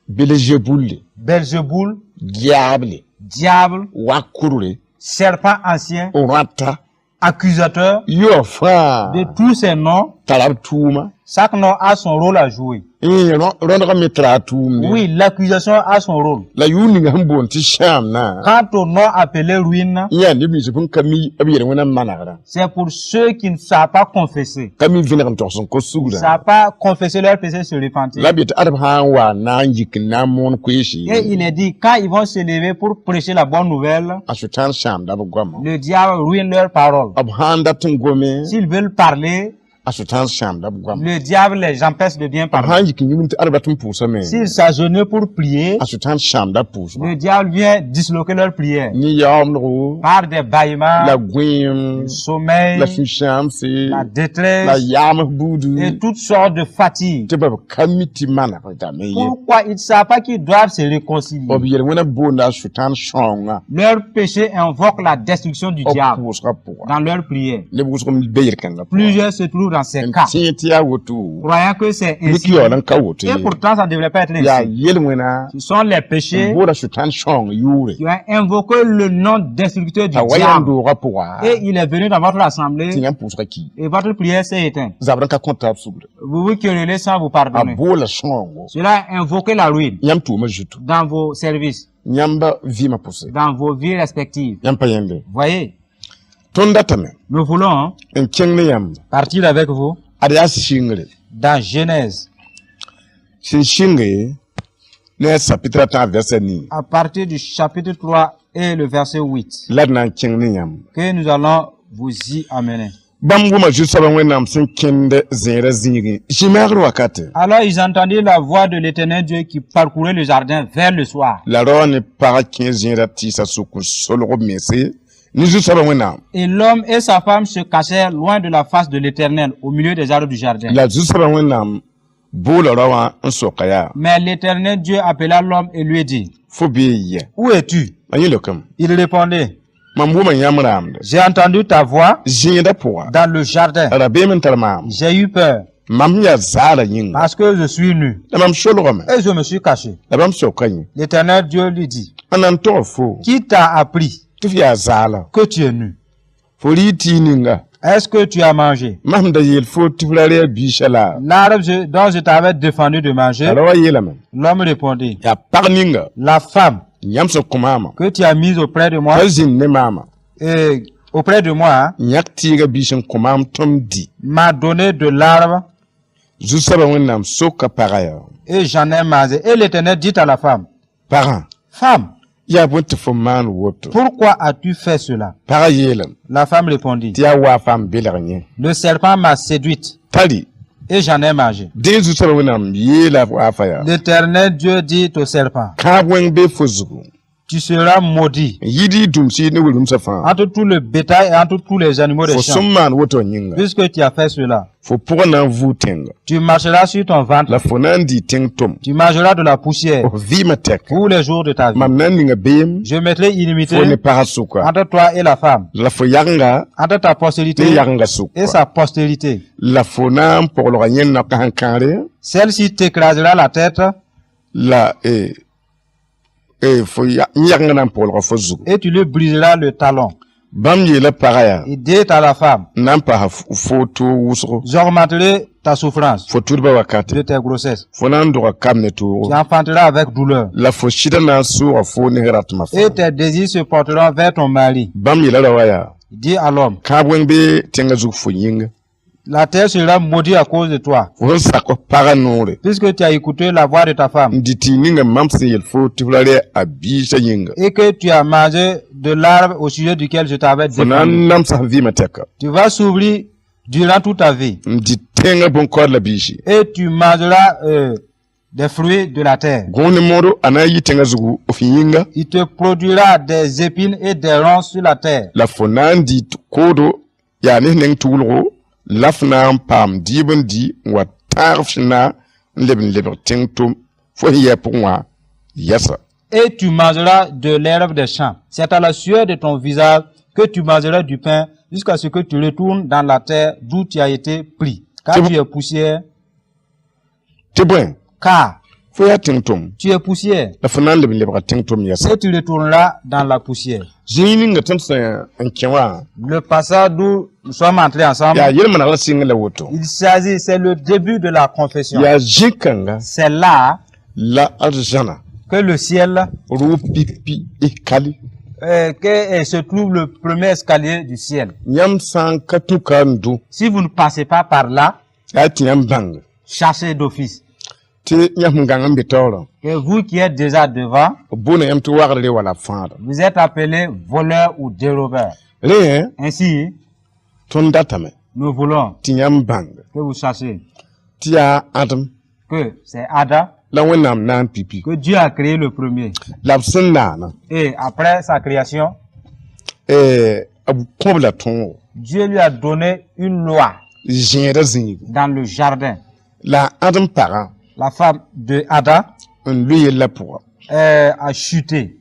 Belzebule Belzeboul, diable diable, wakurre serpent ancien, rãta accusateur. yʋa fãa De tous ces noms, tara b tʋʋma chaque nom a son rôle à jouer. Rõdgã me tara a tʋʋmde Oui, l'accusation a son rôle. La yʋʋr ninga sẽn boond tɩ sãamnã Quant au nom appelé ruine, yã neb nins sẽn ka mi b yel-wẽnã manegrã c'est pour ceux qui ne savent pas confesser. Ka mi vẽneg n togs n kos Ne sugrã savent pas confesser leur péché, se repentir. La b yetɩ ad b sã n wa na n yik n na n moon koeese Et il est dit, quand ils vont se lever pour prêcher la bonne nouvelle, a Sʋtãan sãamda b goamã le diable ruine leurs paroles. B sã n dat n gome S'ils veulent parler, A Sʋtãan sãamda b goam. Le diable les empêche de bien B parler. sã n yik n yĩngd tɩ ad rat n pʋʋsame, S'ils s'agenouillent pour prier, a Sʋtãan sãamda pʋʋsba. Le diable vient disloquer leur prière Ne yaoomdgo, par des bâillements, la gõeem, le sommeil, la sũ-sãamse, la la détresse yaams buudu, et toutes sortes de fatigue. Tɩ b ka mi tɩ manegdame ye. Pourquoi ils ne savent pas qu'ils doivent se réconcilier? B yel-wẽnã boonda a Sʋtãan sõanga Leur péché invoque la destruction du b diable pʋʋsgã pʋga. Dans leur prière. Neb wʋsg n be yel-kãngã pʋgã. Plusieurs se trouvent dans ces N cas, tẽ tɩ yaa woto. Croyant que c'est Mik ainsi. yaool n ka woto Et ye. pourtant, ça ne devrait pas être Yaa ainsi. yel-wẽna Ce sont les péchés n boola Sʋtãan sõang yʋʋre. Qui ont invoqué le nom destructeur du T'a wa yãmb diable. doogã pʋga Et il est venu dans votre tɩ assemblée yãmb pʋʋsgã ki. Et votre prière s'est éteinte. Zabr n ka kõt taab sugr. Vous vous querellez sans vous A pardonner. boola sõango. Cela a invoqué la ruine Yãmb tʋʋmã zutu. Dans vos services, Yãmba vɩɩmã pʋse. Dans vos vies respectives. Yãmb pa yẽnde. Voyez, Tõnd datame nous voulons, hein, n kẽng ne yãmb. Partir avec vous Ad yaa sɩngre. Dans Genèse, Sẽn sɩnge ne a chapitre a tãab verset nii. À partir du chapitre 3 et le verset 8, La d na n kẽng ne yãmb. Que nous allons vous y amener. Bãmb wʋma Zu-soabã Wẽnnaam sẽn kẽnd zẽerã zĩigẽ zĩ-maagr wakate. Alors ils entendirent la voix de l'Éternel Dieu qui parcourait le jardin vers le soir. La rao ne pagã kẽ zẽerã tɩɩsã sʋk n solg b mense ne Zu-soabã Wẽnnaam. Et l'homme et sa femme se cachèrent loin de la face de l'Éternel au milieu des arbres du jardin. La Zu-soabã Wẽnnaam boola rao wã n soka yaa. Mais l'Éternel Dieu appela l'homme et lui dit, Fo bee yɛ. Où es-tu? A yẽ leokame. Il répondit, Mam wʋma yãmb raamde. J'ai entendu ta voix Zẽedã pʋga. Dans le jardin. Rabeem n tar maam. J'ai eu peur Mam yaa zaala yĩnga. Parce que je suis nu La mam solgame. Et je me suis caché. La bãmb soka yẽ. L'Éternel Dieu lui dit, Ãnna n tog fo. Qui t'a appris Tɩ f yaa zaala. Que tu es nu? Fo rɩ tɩ ninga. Est-ce que tu as mangé Mam da yeel fo tɩ f ra rɩ a biisã la. L'arbre dont je t'avais défendu de manger? La raoã yeelame. L'homme répondit, Yaa pag ninga. La femme Yãmb sẽn kõ maamã. Que tu as mise auprès de moi, T'a zĩnd ne maamã. Et auprès de moi, hein, Yãk tɩɩgã biis n kõ maam tõm di. M'a donné de l'arbre Zu-soabã Wẽnnaam soka pagã yaa. Et j'en ai mangé. Et l'Éternel dit à la femme, Pagã. Femme, Yaa bõe tɩ fo maan woto. Pourquoi as-tu fait cela? Pagã yeelame. La femme répondit, Tɩ yaa waafã n belg yẽ. Le serpent m'a séduite Tari. Et j'en ai mangé. Dẽ Zu-soabã Wẽnnaam yeela waafã yaa. L'Éternel Dieu dit au serpent, Kãab wẽng bee fo zugu. Tu seras maudit N yid y dũmsi ne wil-rũmsã fãa. Entre tout le bétail et entre tous les animaux des Fo champs. sẽn maan woto yĩnga. Puisque tu as fait cela, Fo pʋgã na n vʋʋ tẽnga. Tu marcheras sur ton ventre, La fo na n dɩ tẽng tom. Tu mangeras de la poussière F vɩɩmã tɛk. Tous les jours de ta vie. Mam na n ninga beem. Je mettrai inimité Fo ne pagã sʋka. Entre toi et la femme, La fo yagenga entre ta postérité ne yagenga et sʋka. Sa postérité. La fo na n poglga yẽnd na sẽn kãare. Celle-ci t'écrasera la tête La eh, eh, fo ya- n yagenga na n poglga fo zugu. Et tu lui briseras le talon. Bãmb yeela pagã yaa. Il dit à la femme, N na n paasa fo toog wʋsgo. J'augmenterai ta souffrance Fo tudbã wakate. De tes grossesses. Fo na n dʋga kam ne Tu toogo. Enfanteras avec douleur La fo sɩdã na n sʋʋga fo ne ratmã et fãa. Tes désirs se porteront vers ton mari. Bãmb yeela raoã yaa. Il dit à l'homme, Kãab wẽng bee tẽngã zug fo yĩnga. La terre sera maudite à cause de toi, Fo sẽn sak f pagã noore. Puisque tu as écouté la voix de ta femme N dɩ tɩ ninga mam sẽn yel fo tɩ f ra rɩ a biisã yĩnga. Et que tu as mangé de l'arbre au sujet duquel je t'avais Fo na défendu. n namsa f vɩɩmã tɛka. Tu vas s'ouvrir durant toute ta vie N dɩ tẽngã bõn-kaood la biisi. Et tu mangeras des fruits de la terre. Gõo ne moodo a na n yɩ tẽngã zugu f yĩnga. Il te produira des épines et des ronces sur la terre. La fo na n dɩ koodo yaa ne f neng tʋʋlgo la f na n paam dɩɩb n dɩ n wa tãag f sẽn n leb n lebg tẽng tom fo sẽn yɛ pʋgẽ wã yɛsa. Et tu mangeras de l'herbe des champs. C'est à la sueur de ton visage que tu mangeras du pain jusqu'à ce que tu retournes dans la terre d'où tu as été pris. Car C'est bon. Tu es poussière, Tɩ bõe car fo yaa tẽng tom tu es poussière la fo na n leb n lebga tẽng tom yɛsa. Et tu retourneras dans la poussière. Zĩig ninga tõnd sẽn n kẽ wã Le passage d'où nous sommes entrés ensemble, yaa yel-manegr sɩng la woto. Il s'agit, c'est le début de la confession. Yaa zĩ-kãnga C'est là la arzãna que le ciel, rʋʋb pipi y kali. Que se trouve le premier escalier du ciel. Yãmb sã n ka tũ ka n dʋ Si vous ne passez pas par là, yaa tɩ yãmb bãng chassez d'office. Tɩ yãmb gãng n be taoorã Que vous qui êtes déjà devant, b boona yãmb tɩ wagre wala fãada. Vous êtes appelé voleur ou dérobeur. Rẽ Ainsi, tõnd datame. Nous voulons tɩ yãmb bãng que vous sachiez tɩ yaa Ãdem que c'est Adam la Wẽnnaam na n pipi que Dieu a créé le premier. La b sẽn naana, Et après sa création, b kõ-b la tõogo Dieu lui a donné une loi zẽedã zĩigu. Dans le jardin. La Ãdem pagã La femme de Adam n loe yellã pʋga a chuté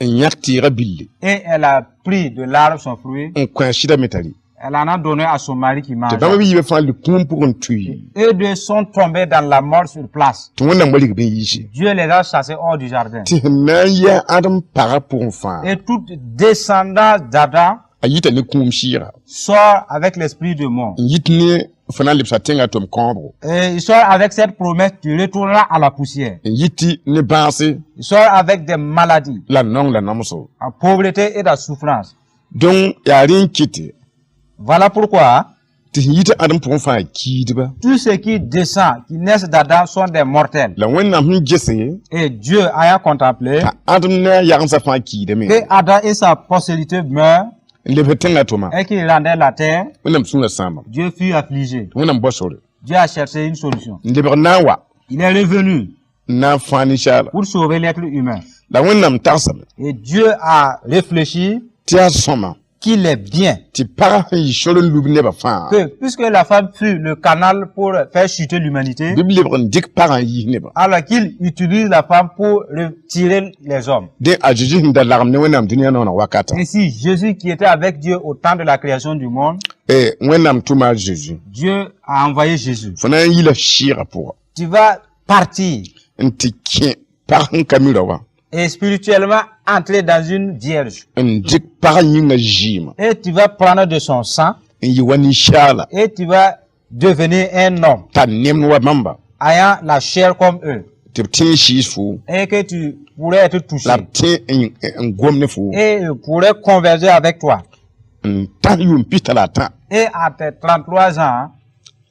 n yãk tɩɩgã bille et elle a pris de l'arbre son fruit. N kõ a sɩda me tari. Elle en a donné à son mari qui Tɩ mangeait. bãmb b yiibã fãa lʋ kũum pʋg n tui. Eux deux sont tombés dans la mort sur place. Tɩ Wẽnnaam wa rig bɩ n yiise. Dieu les a chassés hors du jardin. Tɩ sẽn na n yɩ a Ãdem pagã pʋgẽ fãa, Et toute descendance d'Adam a yita ne kũum sɩɩga sort avec l'esprit de mort. N yit ne fo na n lebsa tẽngã tʋm kãobgo. Et il sort avec cette promesse, tu retourneras à la poussière. N yit ne bãase Il sort avec des maladies, la naong la namsgo. La pauvreté et la souffrance. Donc yaa rẽ n kɩtɩ Voilà pourquoi tɩ sẽn yit Ãdem pʋgẽ fãa kiidba. Tout ce qui descend, qui naissent d'Adam sont des mortels. La Wẽnnaam sẽn gese Et Dieu ayant contemplé t'a Ãdem ne a yagemsã fãa kiidame que Adam et sa postérité meurent n lebs tẽngã tʋma, et qu'il rendait la terre, Wẽnnaam sũurã sãama. Dieu fut affligé. Tɩ Wẽnnaam bao sore. Dieu a cherché une solution. N lebg na n wa Il est revenu n na n fãa ninsaala. Pour sauver l'être humain. La Wẽnnaam tagsame Et Dieu a réfléchi tɩ yaa sõma qu'il est bien tɩ pagã sẽn yɩ sor n lub nebã fãa que puisque la femme fut le canal pour faire chuter l'humanité, bɩ b lebg n dɩk pagã n yiis nebã. Alors qu'il utilise la femme pour retirer les hommes. Dẽ a Zeezi sẽn da lagem ne Wẽnnaam dũniyã noonã wakatã, Ainsi, Jésus qui était avec Dieu au temps de la création du monde, Wẽnnaam tʋma a Zeezi. Dieu a envoyé Jésus. Fo na n yi la sɩɩgã pʋga Tu vas partir n tɩ kẽ pag sẽn ka mi rao wã et spirituellement entrer dans une vierge. N dɩk pag yĩngã zɩɩmã Et tu vas prendre de son sang n yɩ wa ninsaala et tu vas devenir un homme t'a nemd wa bãmba ayant la chair comme eux tɩ b tẽ n sɩɩs fo et que tu pourrais être touché la b tẽ n gom ne fo et pourrais converger avec toi. N tã yʋʋm pista la a tã. Et à tes 33 ans,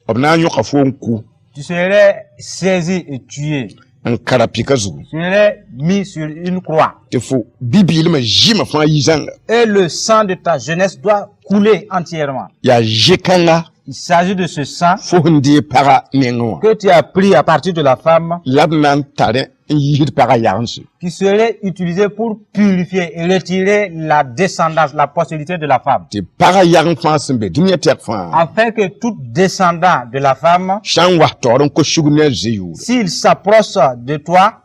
B na n yõka fo n kʋ tu serais saisi et tué. N kara pika zugu Tu serais mis sur une croix. Tɩ fo bi-biilmã zɩmã fãa yi zãnga. Et le sang de ta jeunesse doit couler entièrement. Yaa zẽ-kãnga Il s'agit de ce sang fo sẽn deeg pagã nengẽ wã que tu as pris à partir de la femme la b na n tarẽ n yiisd pagã yagense qui serait utilisé pour purifier et retirer la descendance, la postérité de la femme. Tɩ pagã yagem fãa sẽn be dũniyã tɛk fãa Afin que tout descendant de la femme, sã n wa taoor n kos sugr ne a ze yʋʋre s'il s'approche de toi,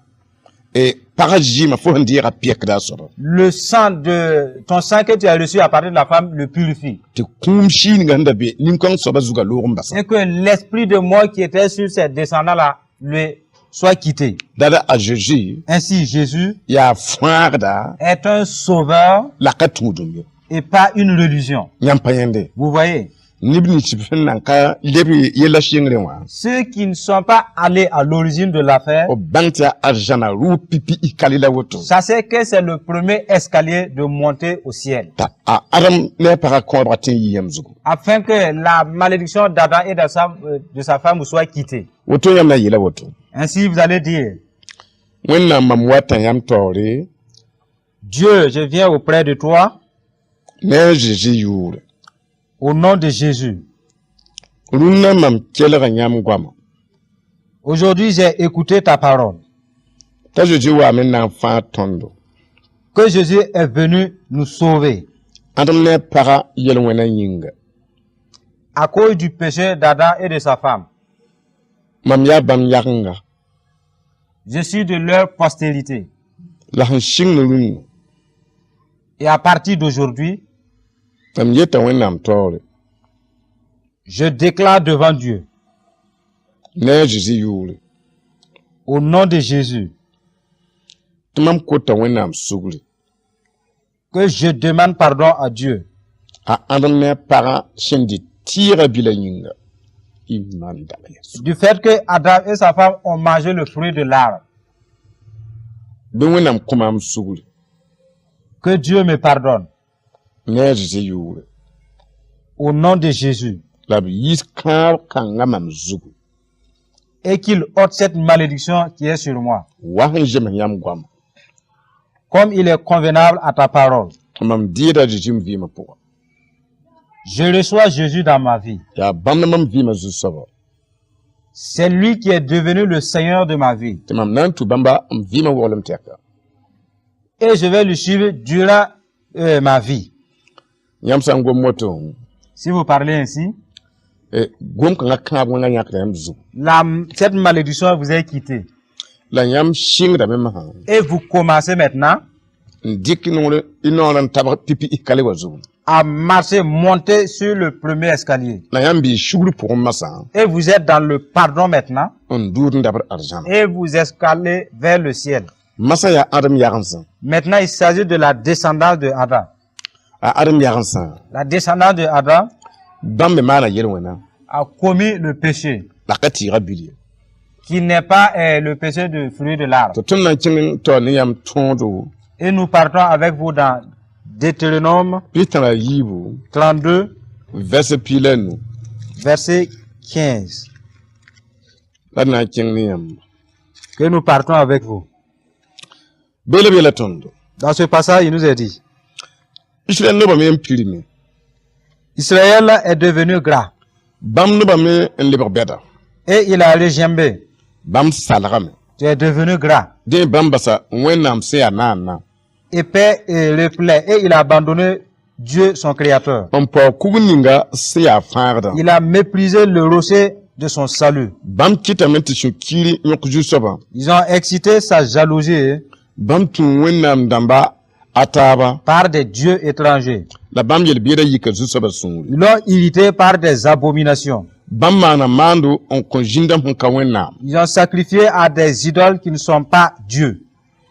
pagã zɩɩmã fo sẽn deega pɛkda a soaba le sang de ton sang que tu as reçu à partir de la femme le purifie. Tɩ kũum sɩɩnga sẽn da be nin-kãng soabã zugã loog n basa. Et que l'esprit de mort qui était sur ces descendants-là le soit quitté. Dada a Zeezi Ainsi, Jésus yaa fãagda est un sauveur la ka tũudum ye. Et pas une religion. Yãmb pa yẽnde. Vous voyez, Neb nins sẽn nan ka leb yella sɩngrẽ wã ceux qui ne sont pas allés à l'origine de l'affaire, b bãng tɩ yaa arzãna rʋʋg pipi y kali la woto sachez que c'est le premier escalier de monter au ciel. T'a a Adam ne a pagã kõobga tẽ n yi yãmb zugu. Afin que la malédiction d'Adam et de sa femme soit quittée. Woto yãmb na n yeela woto. Ainsi, vous allez dire, Wẽnnaam mam wata yãmb taoore Dieu, je viens auprès de toi ne a Zeezi yʋʋre. Au nom de Jésus. Rũnnã mam kelga yãmb goama. Aujourd'hui, j'ai écouté ta parole. T'a Zeezi waame n na n fãag tõndo. Que Jésus est venu nous sauver. Ãdem ne a pagã yel-wẽnã yĩnga. À cause du péché d'Adam et de sa femme. Mam yaa bãmb yagenga. Je suis de leur postérité. La sẽn sɩng ne rũnnã. Et à partir d'aujourd'hui, Mam yeta Wẽnnaam taoore. Je déclare devant Dieu, Ne a Zeezi yʋʋre. Au nom de Jésus, Tɩ mam kota Wẽnnaam sugri. Que je demande pardon à Dieu A ãdem ne a pagã sẽn dɩ tɩɩgã bila yĩnga. Y mam daba ya sugri. Du fait que Adam et sa femme ont mangé le fruit de l'arbre. Bɩ Wẽnnaam kõ maam sugri. Que Dieu me pardonne Ne a Zeezi yʋʋre. Au nom de Jésus La b yiis kãab kãngã mam zugu. Et qu'il ôte cette malédiction qui est sur moi, Wa sẽn zems yãmb goama. Comme il est convenable à ta parole. Mam deeda Zeezi m vɩɩmã pʋga. Je reçois Jésus dans ma vie. Yaa bãmb na mam vɩɩmã zu-soaba. C'est lui qui est devenu le Seigneur de ma vie. Tɩ mam na n tũ bãmba m vɩɩmã woglem tɛka. Et je vais le suivre durant ma vie. Yãmb sã n gom woto, Si vous parlez ainsi, gom kãngã kãab wẽngã yãkda yãmb zugu. Cette malédiction vous est quittée. La yãmb sɩngdame masã Et vous commencez maintenant n dɩk noor y noor n tabg pipi y kale wa zugu. À marcher, monter sur le premier escalier. La yãmb bɩ sugr pʋgẽ masã Et vous êtes dans le pardon maintenant. N duud n dabd arzãna. Et vous escalez vers le ciel. Masã yaa Adem yagensã. Maintenant, il s'agit de la descendance de Adam. A Adem yagensã, La descendance de Adam bãmb me maana yel-wẽna a commis le péché, la ka tɩɩga bil ye. Qui n'est pas le péché du fruit de l'arbre. Tɩ tõnd na n kẽng n taoor ne yãmb tõodo Et nous partons avec vous dans Deutéronome 33 32, verset 15 verset 15. La d na n kẽng ne yãmb. Que nous partons avec vous. Bee la b yeela tõndo. Dans ce passage, il nous est dit, Israɛl noba me n pirime. Israël est devenu gras Bãmb noba me n lebg bɛda. Et il a regimbé. Bãmb salgame. Tu es devenu gras, Dẽ bãmb basa Wẽnnaam sẽn yaa naana. Épais et replet, et il a abandonné Dieu, son créateur. N paoog kug ninga sẽn yaa fãagdã. Il a méprisé le rocher de son salut. Bãmb kɩtame tɩ sũ-kiir yõk zu-soabã. Ils ont excité sa jalousie Bãmb tũ Wẽnnaam dãmba a taaba. Par des dieux étrangers. La bãmb yel-biedã yika zu-soabã sũuri. Ils l'ont irrité par des abominations. Bãmb maana maando n kõ zĩndãmb sẽn ka Wẽnnaam. Ils ont sacrifié à des idoles qui ne sont pas Dieu,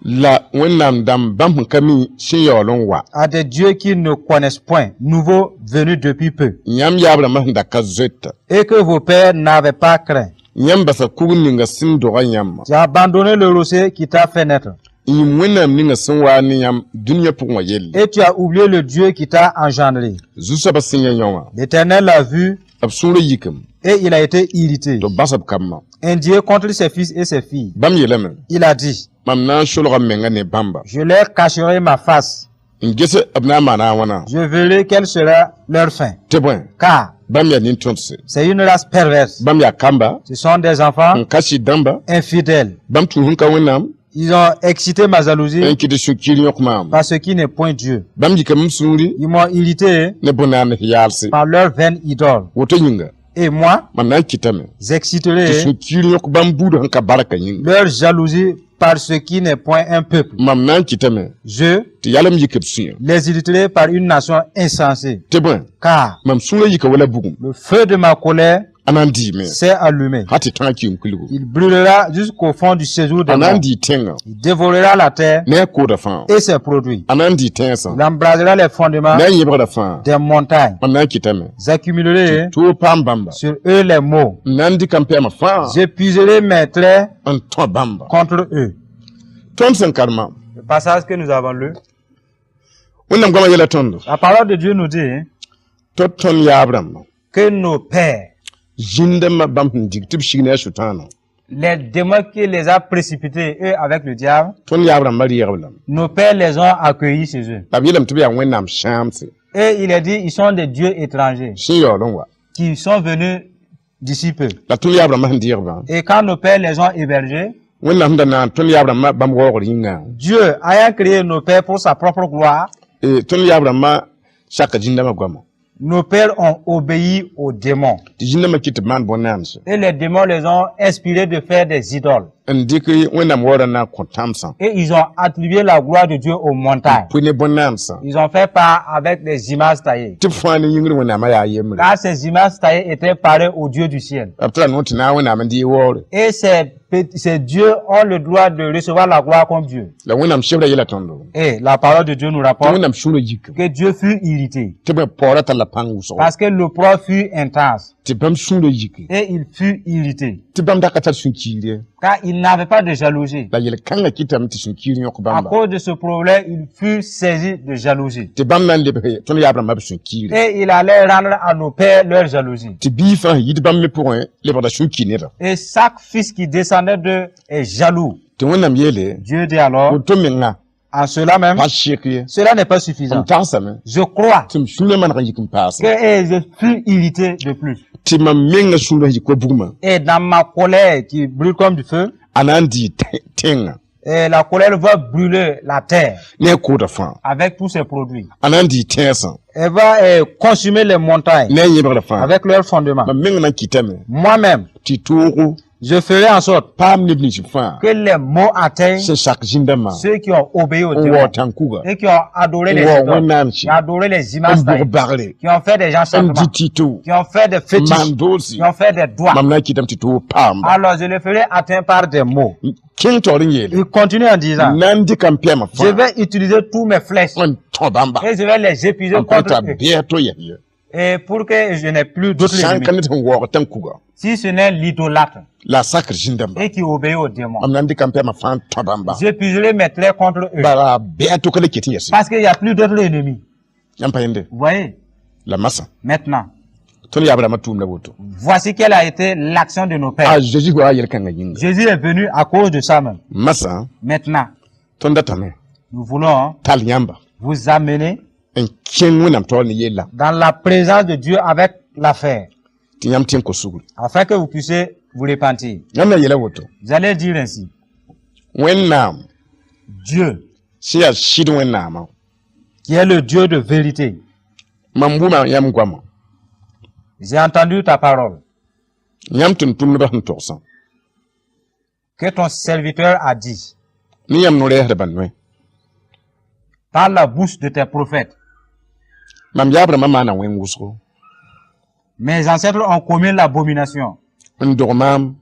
La Wẽnnaam dãmb bãmb sẽn ka mi sẽn yaool n wa. À des dieux qu'ils ne connaissent point, nouveaux venus depuis peu, Yãmb yaab rãmbã sẽn da ka zoeta. Et que vos pères n'avaient pas craint. Yãmb basa kug ninga sẽn doga yãmbã. Tu as abandonné le rocher qui t'a fait naître, N yĩm Wẽnnaam ninga sẽn waa ne yãmb dũniyã pʋgẽ wã yelle. Et tu as oublié le Dieu qui t'a engendré. Zu-soabã sẽn yã yõ wã, L'Éternel l'a vu b sũurã yikame et il a été irrité, tɩ b bas b kambã. Indigné contre ses fils et ses filles. Bãmb yeelame, Il a dit, mam na n solga m menga ne bãmba. Je leur cacherai ma face. N ges b na n maana a wãna. Je verrai quelle sera leur fin. Tɩ bõe, Car bãmb yaa nin-tõdse. C'est une race perverse. Bãmb yaa kamba Ce sont des enfants n ka sɩd dãmba. Infidèles. Bãmb tũ sẽn ka Wẽnnaam Ils ont excité ma jalousie n kɩt sũ-kiir yõk maam. Par ce qui n'est point Dieu. Bãmb yikame m sũuri Ils m'ont irrité ne bõe-naand yaalse. Par leur vaine idole. Woto yĩnga, Et moi, mam na n kɩtame j'exciterai tɩ sũ-kiir yõk bãmb buud sẽn ka barka yĩnga. Leur jalousie par ce qui n'est point un peuple. Mam na n kɩtame Je tɩ yalem yik b sũyã. Les irriterai par une nation insensée. Tɩ bõe, Car mam sũurã yika wala bugum. Le feu de ma colère A na n dɩɩme s'est allumé. Hal tɩ tãag kium kilgu. Il brûlera jusqu'au fond du séjour des A na n morts. dɩ tẽngã Il dévorera la terre ne a koodã fãa. Et ses produits. A na n dɩ tẽnsã Il embrasera les fondements ne a yẽbgrã fãa. Des montagnes. Mam na n kɩtame J'accumulerai toog paam bãmba. Sur eux les maux. N na n dɩka n pɛɛmã fãa J'épuiserai mes traits n tõ bãmba. Contre eux. Tõnd sẽn karema, Le passage que nous avons lu, Wẽnnaam goamã yeela tõndo la parole de Dieu nous dit, hein, tɩ tõnd yaab rãmbã, que nos pères, zĩndãmbã bãmb sẽn dig tɩ b sig ne a Sʋtãanã, les démons qui les a précipités, eux avec le diable, tõnd yaab rãmbã reeg-b lame. Nos pères les ont accueillis chez eux. La b yeelame tɩ b yaa Wẽnnaam sãamse Et il est dit, ils sont des dieux étrangers sẽn yaool n wa. Qui sont venus d'ici peu. La tõnd yaab rãmbã sẽn deeg-bã, Et quand nos pères les ont hébergés, Wẽnnaam sẽn da naan tõnd yaab rãmbã bãmb waoogr yĩnga, Dieu, ayant créé nos pères pour sa propre gloire, tõnd yaab rãmbã saka zĩndãmbã goama nos pères ont obéi aux démons. Tɩ zĩndãmbã kɩt tɩ b maan bõn-naanse Et les démons les ont inspirés de faire des idoles. N dɩk Wẽnnaam waoorã na n kõ tãmsã Et ils ont attribué la gloire de Dieu aux montagnes. pʋ ne bõn-naamsã Ils ont fait part avec des images taillées. Tɩ b fãa ne yĩngr Wẽnnaamã yaa yembre. Car ces images taillées étaient pareilles au Dieu du ciel. B tara noor tɩ naag Wẽnnaam n dɩ waoore. Et ces dieux ont le droit de recevoir la gloire comme Dieu. La Wẽnnaam sebra yeela tõndo Et la parole de Dieu nous tɩ rapporte Wẽnnaam sũurã yikame que Dieu fut irrité. Tɩ bõe paoorã talla pãng wʋsgo. Parce que l'opprobre fut intense. Tɩ bãmb sũurã yike. Et il fut irrité. Tɩ bãmb da ka tar sũ-kiir ye. Car il n'avait pas de jalousie. La yel-kãngã kɩtame tɩ sũ-kiir yõk À bãmba. Cause de ce problème, il fut saisi de jalousie. Tɩ bãmb na n lebge tõnd yaab rãmbã b sũ-kiire. Et il allait rendre à nos pères leur jalousie. Tɩ biig fãa sẽn yit bãmb me pʋgẽ lebgda sũ-kiir nedã. Et chaque fils qui descendait d'eux est jaloux. Tɩ Wẽnnaam yeele, Dieu dit alors, woto menga En cela même, Pa sɩk ye. Cela n'est pas suffisant. M tagsame Je crois tɩ m sũurã maneg n yik n paase que et je fus irrité de plus. Tɩ mam menga sũurã yik wa bugmã Et dans ma colère qui brûle comme du feu, a na n dii tẽngã et la colère va brûler la terre ne a koodã fãa avec tous ses produits. A na n dii tẽnsã Elle va consumer les montagnes ne a yẽbgrã fãa avec leurs fondements. Mam meng na n kɩtame Moi-même, tɩ toogo je ferai en sorte paam neb nins fãa que les maux atteignent sẽn sak zĩn-dãmbã ceux qui ont obéi au n démon waoog tãn-kuga et qui ont adoré les n waoog idoles, wẽnnaam qui ont adoré les n images bʋg taillées, bagre qui ont fait des n enchantements, dɩ tɩto qui ont fait des n fétiches, maan doose qui ont fait des doigts. Mam na n kɩtame tɩ toog paamba Alors je les ferai atteindre par des maux. Kẽng taoor n yeele Il continue en disant, na n dɩka n pɛɛmã je fãa vais utiliser tous mes flèches n tõ bãmba et je vais les épuiser n pa contre t'a eux. bɩa to yɛs ye Et pour que je n'ai plus d'autres sã n ennemis, ka ned sẽn waoog tãn-kuga si ce n'est l'idolâtre la a sakr zĩn-dãmba et qui obéit au démon, mam na n dɩka n pɛɛmã fãa n tõ bãmba j'épuiserai mes traits contre eux. Bala bɩa to ka le ket n yɛs Parce qu'il n'y a plus d'autres ennemis. Yãmb pa yẽnde Vous voyez, la masã maintenant, tõnd yaab-rãmbã tʋʋm la woto voici quelle a été l'action de nos pères. A Zeezi waa yel-kãngã yĩnga Jésus est venu à cause de ça même. Masã Maintenant, tõnd datame nous voulons tall yãmba vous amener n kẽng Wẽnnaam taoor ne yella dans la présence de Dieu avec l'affaire, tɩ yãmb tẽ n kos sugri afin que vous puissiez vous repentir. Yãmb na yeela woto Vous allez dire ainsi, Wẽnnaam Dieu, sẽn yaa sɩd Wẽnnaamã qui est le Dieu de vérité, mam wʋma yãmb goamã j'ai entendu ta parole, yãmb tʋm-tʋmdbã sẽn togsã que ton serviteur a dit, ne yãmb no-rɛɛsdbã noe par la bouche de tes prophètes. Mam yaab-rãmbã maana wẽng wʋsgo Mes ancêtres ont commis l'abomination n dog maam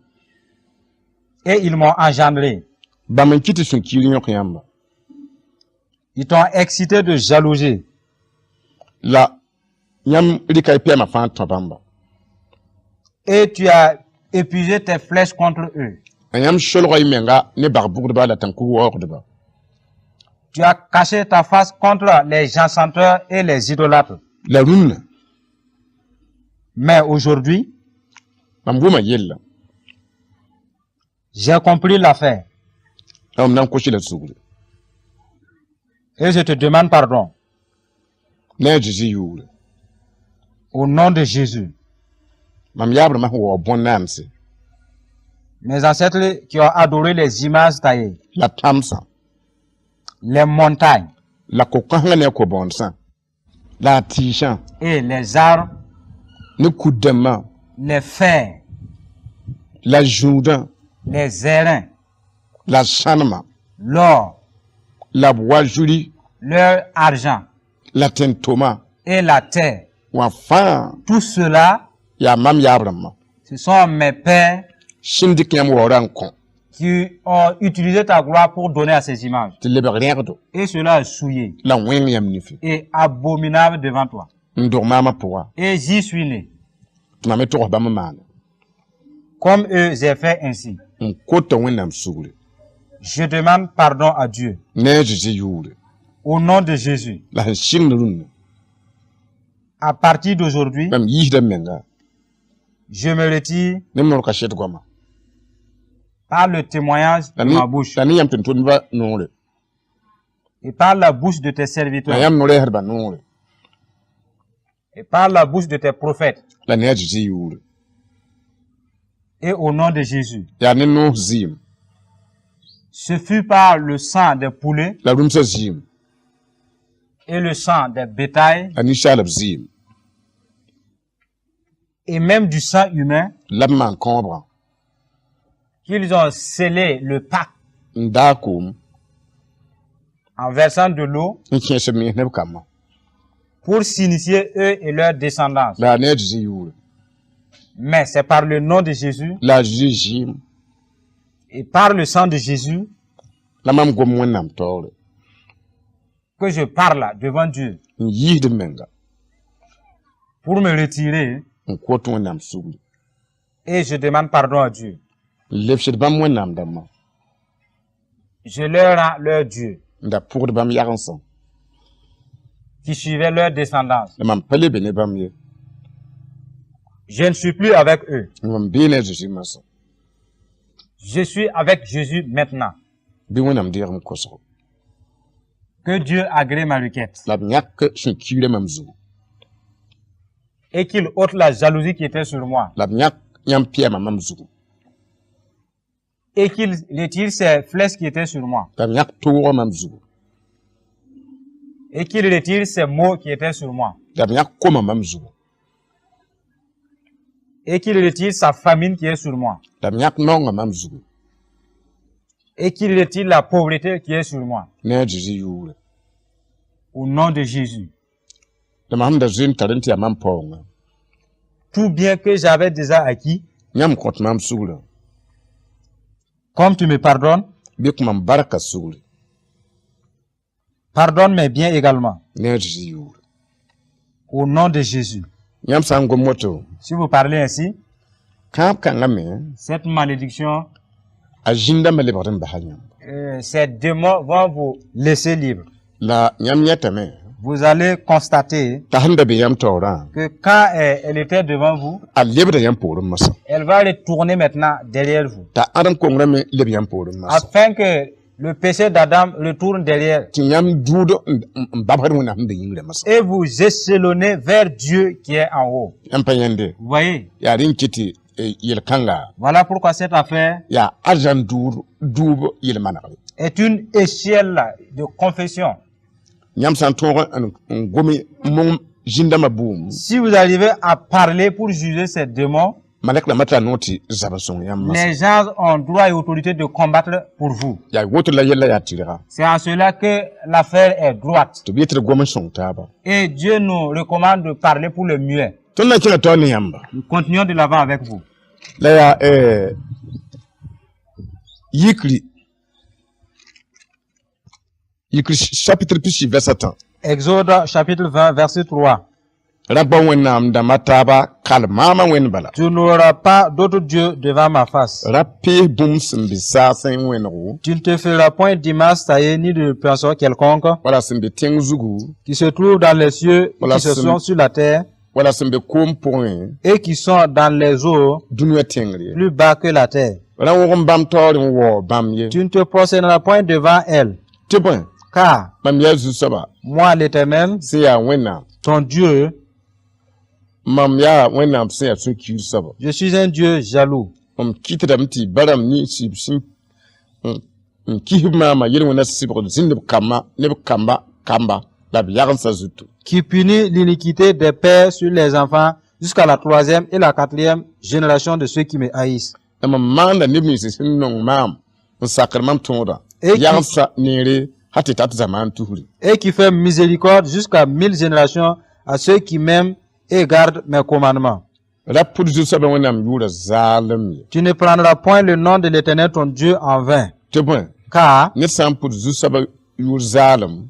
et ils m'ont engendré. Bãmb n kɩt tɩ sũ-kiir yõk yãmba Ils t'ont excité de jalousie la yãmb rɩka y pɛɛmã fãa n tõ bãmba et tu as épuisé tes flèches contre eux. La yãmb solga y menga ne bag-bʋgdba la tãn-kug waoogdba Tu as caché ta face contre les enchanteurs et les idolâtres. La rũnnã Mais aujourd'hui, mam wʋma yella j'ai compris l'affaire la mam na n kos-y la sugri et je te demande pardon ne a Zezi yʋʋre au nom de Jésus. Mam yaab-rãmbã sẽn waoog bõn-naamse Mes ancêtres qui ont adoré les images taillées, la tãmsã les montagnes la ko-kãsengã ne a ko-bõodsã la a tɩɩsã et les arbres, ne kud-dãmbã les fers, la zũudã les airains, la sãnema l'or, la b wa zuri leur argent la tẽn-toma et la terre. Wã fãa Tout cela, yaa mam yaab-rãmbã ce sont mes pères sẽn dɩk yãmb waoorã n kõ qui ont utilisé ta gloire pour donner à ces images. Tɩ lebg rẽgdo Et cela est souillé la wẽng yãmb nifi et abominable devant toi. N dog maamã pʋga Et j'y suis né. Tɩ mam me togs bãmb n maane Comme eux, j'ai fait ainsi. N kota Wẽnnaam sugri Je demande pardon à Dieu. Ne a Zezi yʋʋre Au nom de Jésus. La sẽn sɩng rũnnã À partir d'aujourd'hui, mam yiisda m menga je me retire ne m nor kaset goama par le témoignage la de ne ma bouche la ne yãmb tʋm-tʋmdbã noore et par la bouche de tes la serviteurs yãmb no-rɛɛsdbã noore et par la bouche de tes prophètes la ne a Zezi yʋʋre et au nom de Jésus. Yaa ne noos zɩɩm Ce fut par le sang des poulets la rũmsã zɩɩm et le sang des bétails la ninsaalb zɩɩm et même du sang humain la b maan kãoobgã qu'ils ont scellé le pacte n daag koom en versant de l'eau n kẽes b mens ne b kambã pour s'initier, eux et leur descendance. La ne a Zezi yʋʋre Mais c'est par le nom de Jésus la a Zezi zɩɩm et par le sang de Jésus la mam gom Wẽnnaam taoore que je parle devant Dieu n yiisd m menga pour me retirer n kot Wẽnnaam sugri et je demande pardon à Dieu. N lebsd bãmb Wẽnnaam dãmbã Je leur rends leur Dieu n da pʋgd bãmb yagensã qui suivait leur descendance. La mam pa le be ne bãmb ye Je ne suis plus avec eux. Mam bee ne a Zezi masã Je suis avec Jésus maintenant. Bɩ Wẽnnaam deeg m kosgo. Que Dieu agrée ma requête La b yãk sũ-kiirã mam zugu. Et qu'il ôte la jalousie qui était sur moi La b yãk yãmb pɛɛmã mam zugu. Et qu'il retire ces flèches qui étaient sur moi La b yãk toogã mam zugu. Et qu'il retire ces maux qui étaient sur moi La b yãk koma mam zugu. Et qu'il retire sa famine qui est sur moi La b yãk naongã mam zugu. Et qu'il retire la pauvreté qui est sur moi. Ne a Zeezi yʋʋre. Au nom de Jésus. La mam sẽn da zoe n tar n tɩ yaa mam paoongã. Tout bien que j'avais déjà acquis, Yãmb kõt maam sugrã. Comme tu me pardonnes, Bɩ kõ mam barka sugri. Pardonne mes biens également. Ne a Zeezi yʋʋre. Au nom de Jésus. Yãmb sã n gom woto, Si vous parlez ainsi, kãab kãngã me, cette malédiction, a zĩn-dãmbã lebgd n basa yãmb. Ces démons vont vous laisser libre. La yãmb yẽtame Vous allez constater t'a sẽn da be yãmb taoorã, que quand elle était devant vous, a lebda yãmb poorẽ masã. Elle va retourner maintenant derrière vous. T'a ãdem kongrã me leb yãmb poorẽ masã. Afin que le péché d'Adam retourne derrière Tɩ yãmb duud n babsd Wẽnnaam sẽn be yĩngrã masã. Et vous échelonnez vers Dieu qui est en haut. Yãmb pa yãnde. Vous voyez? Yaa rẽ n kɩt tɩ yel-kãnga Voilà pourquoi cette affaire yaa arzãn duud duub yel-manegre. Est une échelle de confession. Yãmb sã n tõog n gome n mong zĩn-dãmbã bʋʋm, Si vous arrivez à parler pour juger ces démons, malɛk rãmbã tara noor tɩ zab n sõng yãmb masã. Les gens ont droit et autorité de combattre pour vous. Yaa woto la yella yaa tɩrga. C'est en cela que l'affaire est droite. Tɩ b yet tɩ d gom n sõng taaba. Et Dieu nous recommande de parler pour le mieux. Tõnd na n kẽnga taoor ne yãmba. Nous continuons de l'avant avec vous. La yaa yikri yikri chapitre pisi verset tã. Exode chapitre 20, verset 3. Ra pa wẽnnaam dãmbã taaba kal maamã wẽnd bala. Tu n'auras pas d'autre Dieu devant ma face. Ra pees bũmb sẽn be saasẽ wẽnego, Tu ne te feras point d'image taillée ni de personne quelconque wala sẽn be tẽng zugu, qui se trouve dans les cieux, Voilà, qui se sont sur la terre wala sẽn be koom pʋgẽ, et qui sont dans les eaux dũniyã tẽngre. Plus bas que la terre. Ra wõg n bãmb taoor n waoog bãmb ye. Tu ne te prosterneras point devant elle, Tɩ bõe, car mam yaa Zu-soaba moi, l'Éternel, sẽn yaa Wẽnnaam, ton Dieu, mam yaa Wẽnnaam sẽn yaa sũ-kiir soaba. Je suis un Dieu jaloux. M kɩtdame tɩ barame nins b sẽn n kis maamã yel-wẽnã sɩbgd zĩnd b kambã ne b kamba kamba la b yagensã zutu. Qui punit l'iniquité des pères sur les enfants jusqu'à la troisième et la quatrième génération de ceux qui me haïssent. La mam maanda neb nins sẽn nong maam n sakr mam tõoda yagensã neere hal tɩ tat zamaan tusri. Et qui fait miséricorde jusqu'à 1000 générations à ceux qui m'aiment et gardent mes commandements. Ra pʋd Zu-soabã Wẽnnaam yʋʋrã zaalem ye. Tu ne prendras point le nom de l'Éternel ton Dieu en vain, Tɩ bõe, car ned sã n pʋd Zu-soabã yʋʋr zaalem,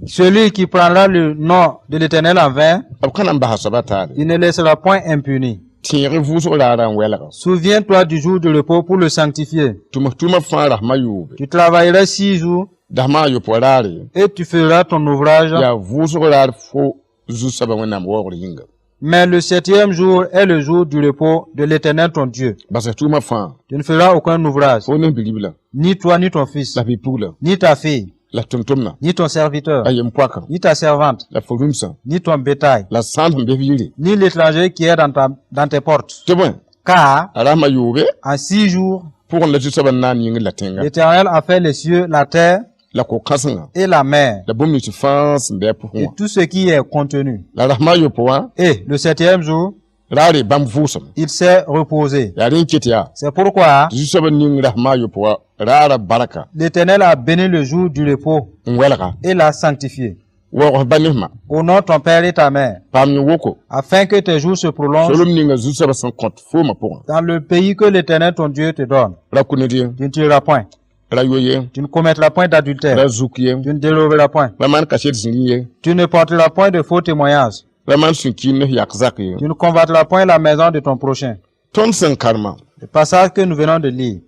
celui qui prendra le nom de l'Éternel en vain, b ka na n basa soabã taale. Il ne laissera point impuni. Tẽeg vʋʋsg raarã n welga. Souviens-toi du jour du repos pour le sanctifier. Tʋm f tʋʋmã fãa rasmã yoobe. Tu travailleras 6 jours Dasmã a yopoe raare, et tu feras ton ouvrage, yaa vʋʋsg raar fo Zu-soabã Wẽnnaam waoogr yĩnga. Mais le septième jour est le jour du repos de l'Éternel ton Dieu. Basa f tʋʋmã fãa. Tu ne feras aucun ouvrage, Fo ne bi-ribla, ni toi, ni ton fils, la bi-pugla, ni ta fille, la tʋm-tʋmdã, ni ton serviteur, la yem-poakã, ni ta servante, la fo rũmsã, ni ton bétail, la sãnd sẽn be f yire. Ni l'étranger qui est dans tes portes. Tɩ bõe, Car a rasmã yoobe en 6 jours, pʋgẽ la Zu-soabã n naan yĩngr la tẽnga, l'Éternel a fait les cieux, la terre la ko-kãsenga, et la mer, la bũmb nins fãa sẽn be a pʋgẽ et wã. Tout ce qui y est contenu. La rasmã yopoe wã, Et le septième jour, raare bãmb vʋʋsem. Il s'est reposé. Yaa rẽ n ket yaa C'est pourquoi tɩ Zu-soabã ning rasmã yopoe wã raarã barka l'Éternel a béni le jour du repos n welga. Et l'a sanctifié. Waoog f ba ne f ma. Honore ton père et ta mère, Paam yẽ woko. Afin que tes jours se prolongent Solom ninga Zu-soabã sẽn kõt foomã pʋgẽ. Dans le pays que l'Éternel ton Dieu te donne. Ra kʋ ned ye. Tu ne tueras point, Ra yo ye. Tu ne commettras point d'adultère, Ra zuk ye. Tu ne déroberas point, Ra maan kaset zĩri ye. Tu ne porteras point de faux témoignages, Ra maan sũ-kiir ne f yak zak ye. Tu ne convoiteras point la maison de ton prochain. Tõnd sẽn karema, Le passage que nous venons de lire.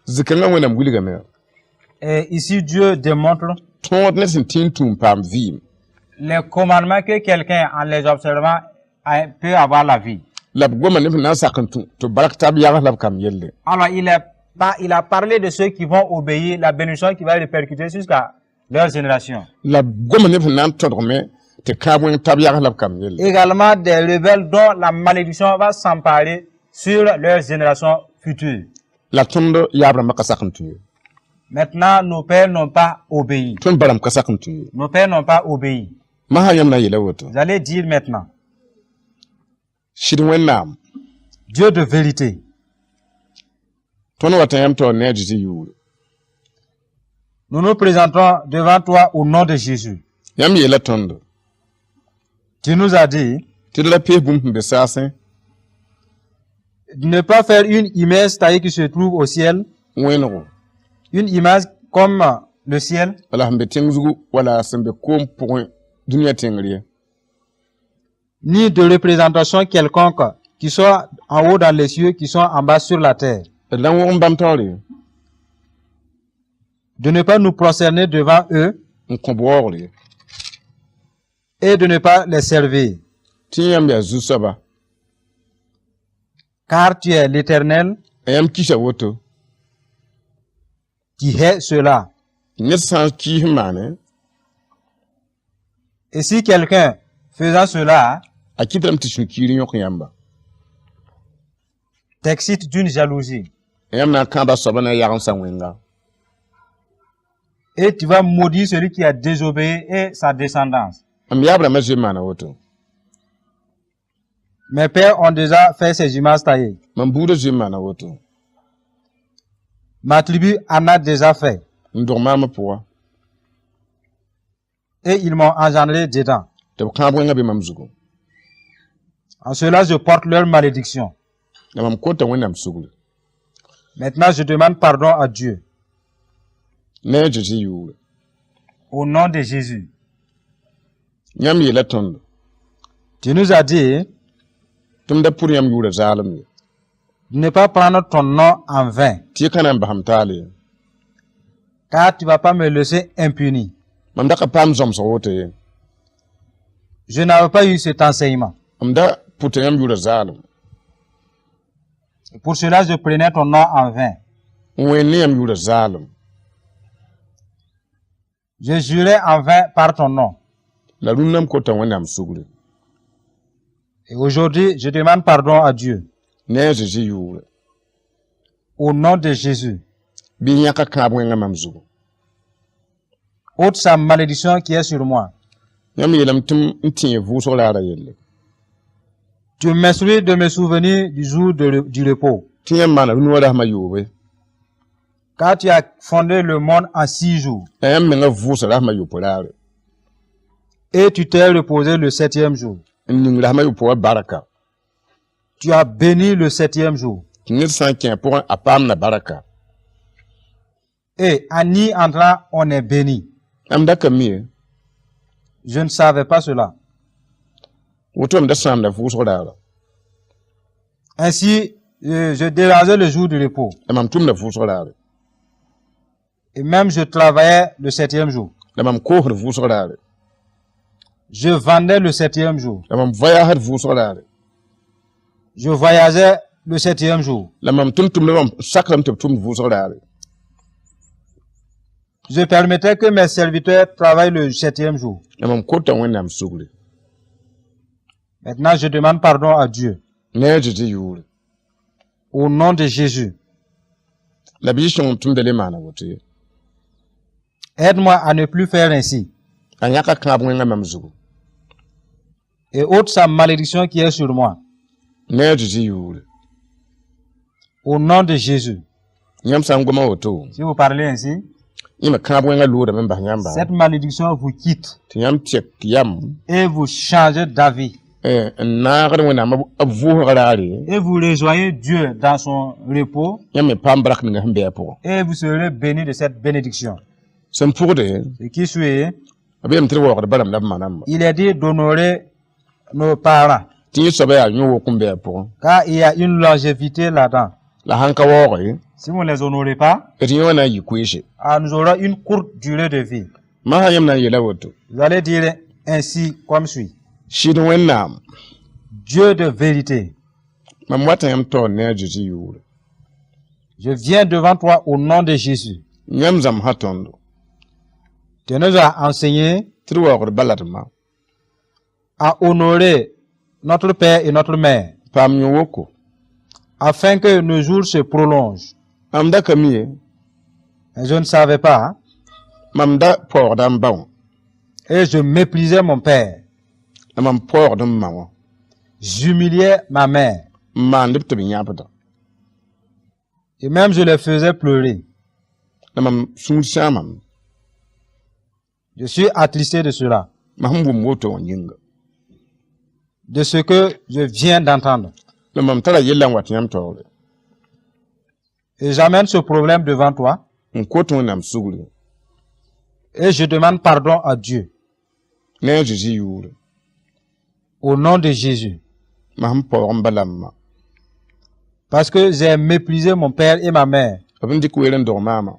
zikãngã Wẽnnaam wilgame. Et ici, Dieu démontre Tõod ne sẽn tĩ n tũum paam vɩɩm. Les commandements que quelqu'un, en les observant, peut avoir la vie. La b goma ne b na n sak n tũ tɩ bark tab yags la b kamb yelle. Alors, il, est pas, il a parlé de ceux qui vont obéir, la bénédiction qui va répercuter jusqu'à leur génération. La b goma neb sẽn na n tõdgme tɩ kãab wẽng tab yags la b kamb yelle. Également des rebelles dont la malédiction va s'emparer sur leur génération future. La tõnd yaab rãmbã ka sak n tũ ye. Maintenant, nos pères n'ont pas obéi. Tõnd ba rãmb ka sak n tũ ye. Nos pères n'ont pas obéi. Masã yãmb na n yeela woto. Vous allez dire maintenant, Sɩd Wẽnnaam, Dieu de vérité, tõnd wata yãmb taoor ne a Zeezi yʋʋre. Nous nous présentons devant toi au nom de Jésus. Yãmb yeela tõndo Tu nous as dit tɩ d ra pees bũmb sẽn be saasẽ, de ne pas faire une image taillée qui se trouve au ciel, wẽnego, une image comme le ciel, wala sẽn be tẽng zugu wala sẽn be koom pʋgẽ dũniyã tẽngr ye, ni de représentation quelconque qui soit en haut dans les cieux, qui soit en bas sur la terre. D la n wog n bãmb taoor ye, De ne pas nous prosterner devant eux n kõ b waoogr ye, et de ne pas les servir. Tɩ yãmb yaa zu-soaba. Car tu es l'Éternel A yãmb kisa woto. Qui hait cela. Ned sã n kiis n maane, Et si quelqu'un faisant cela a kɩtame tɩ sũ-kiir yõk yãmba, t'excite d'une jalousie, yãmb na n kãaba soaba na yag n sa wẽnga. Et tu vas maudire celui qui a désobéi et sa descendance. M yaab rãmbã zoe n maana woto. Mes pères ont déjà fait ces images taillées. Mam buudã zoe n maana woto. Ma tribu en a déjà fait. N dog maamã pʋga. Et ils m'ont engendré dedans. Tɩ b kãab wẽngã be mam zugu. En cela, je porte leur malédiction. La mam kota Wẽnnaam sugri. Maintenant, je demande pardon à Dieu. Ne a Zeezi yʋʋre. Au nom de Jésus. Yãmb yeela tõndo Tu nous as dit tɩ m da pʋr yãmb yʋʋrã zaalem ye, de ne pas prendre ton nom en vain, tɩ y ka na n basam taal ye. Car tu ne vas pas me laisser impuni. Mam da ka paam zãmsg woto ye. Je n'avais pas eu cet enseignement. M da pʋta yãmb yʋʋrã zaalem. Et pour cela, je prenais ton nom en vain. N wẽen ne yãmb yʋʋrã zaalem. Je jurais en vain par ton nom. La rũnnã m kota Wẽnnaam sugri. Et aujourd'hui, je demande pardon à Dieu. Ne a Zeezi yʋʋre. Au nom de Jésus. Bɩ yãka kãab wẽngã mam zugu. Ôte sa malédiction qui est sur moi. Yãmb yeelame tɩ m tẽeg vʋʋsg raarã yelle. Tu m'instruis de me souvenir du jour du repos. Tɩ yãmb maana rũnã wã rasem a yoobe. Car tu as fondé le monde en 6 jours. La yãmb menga vʋʋsa rasem a yopoe raare. Et tu t'es reposé le septième jour. N ning rasem a yopoe wã barka. Tu as béni le septième jour. Tɩ ned sã n kẽ a pʋgẽ a paamda barka. Et en y entrant, on est béni. M da ka mi ye. Je ne savais pas cela. Woto m da sãamda vʋʋsg raara. Ainsi, je dérangeais le jour du repos. La mam tʋmda vʋʋsg raare. Et même je travaillais le septième jour. La mam koosd vʋʋsg raare. Je vendais le septième jour. La mam voyaasd vʋʋsg raare. Je voyageais le septième jour. La mam tʋm-tʋmdbã mam sakrame tɩ b tʋmd vʋʋsg raare. Je permettais que mes serviteurs travaillent le septième jour. La mam kota Wẽnnaam sugri. Maintenant, je demande pardon à Dieu. Ne a Zeezi yʋʋre. Au nom de Jésus. La bɩ y sõng tɩ m da le maana woto ye. Aide-moi à ne plus faire ainsi. A yãka kãab wẽngã mam zugu. Et ôte sa malédiction qui est sur moi. Ne a Zeezi yʋʋre. Au nom de Jésus. Yãmb sã n goma woto, Si vous parlez ainsi, yẽme kãab wẽngã loodame n bas yãmba, cette malédiction vous quitte tɩ yãmb tɛk yam et vous changez d'avis. N naagd Wẽnnaam b vʋʋsg raare, Et vous rejoignez Dieu dans son repos yãmb me paam barak ninga sẽn be a pʋgẽ. Et vous serez bénis de cette bénédiction. Sẽn pʋgde, Ce qui suit, b yeelame tɩ d waoogd ba rãmb la b ma rãmba. Il est dit d'honorer nos parents, Tɩ yẽ soaba yaa yõ-wok n be a pʋgẽ. Car il y a une longévité là-dedans. La sãn ka waooge, Si vous ne les honorez pas, d yẽ wã na n yɩ koeese. Ah, nous aurons une courte durée de vie. Masã yãmb na n yeela woto. Vous allez dire ainsi comme suit. Sɩd Wẽnnaam, Dieu de vérité, mam wata yãmb taoor ne a Zeezi yʋʋre. Je viens devant toi au nom de Jésus. Yãmb zãmsã tõndo. Tu nous as enseigné tɩ d waoogd ba la d ma. À honorer notre père et notre mère, Paam yõ woko. Afin que nos jours se prolongent. Mam da ka mi ye. Mais je ne savais pas, hein, Mam da paoogda m ba wã. Et je méprisais mon père. La mam paoogd m ma wã. J'humiliais ma mère. N maand b tɩ b yãbda. Et même je les faisais pleurer. La mam sũur sãamame. Je suis attristé de cela, Mam sẽn wʋm woto wã yĩnga. De ce que je viens d'entendre. La mam tara yella n wat yãmb taoore. Et j'amène ce problème devant toi N kot Wẽnnaam sugri. Et je demande pardon à Dieu. Ne a Zeezi yʋʋre. Au nom de Jésus. Mam sẽn paoog m ba la m ma. Parce que j'ai méprisé mon père et ma mère. B n dɩk weer n dog maamã.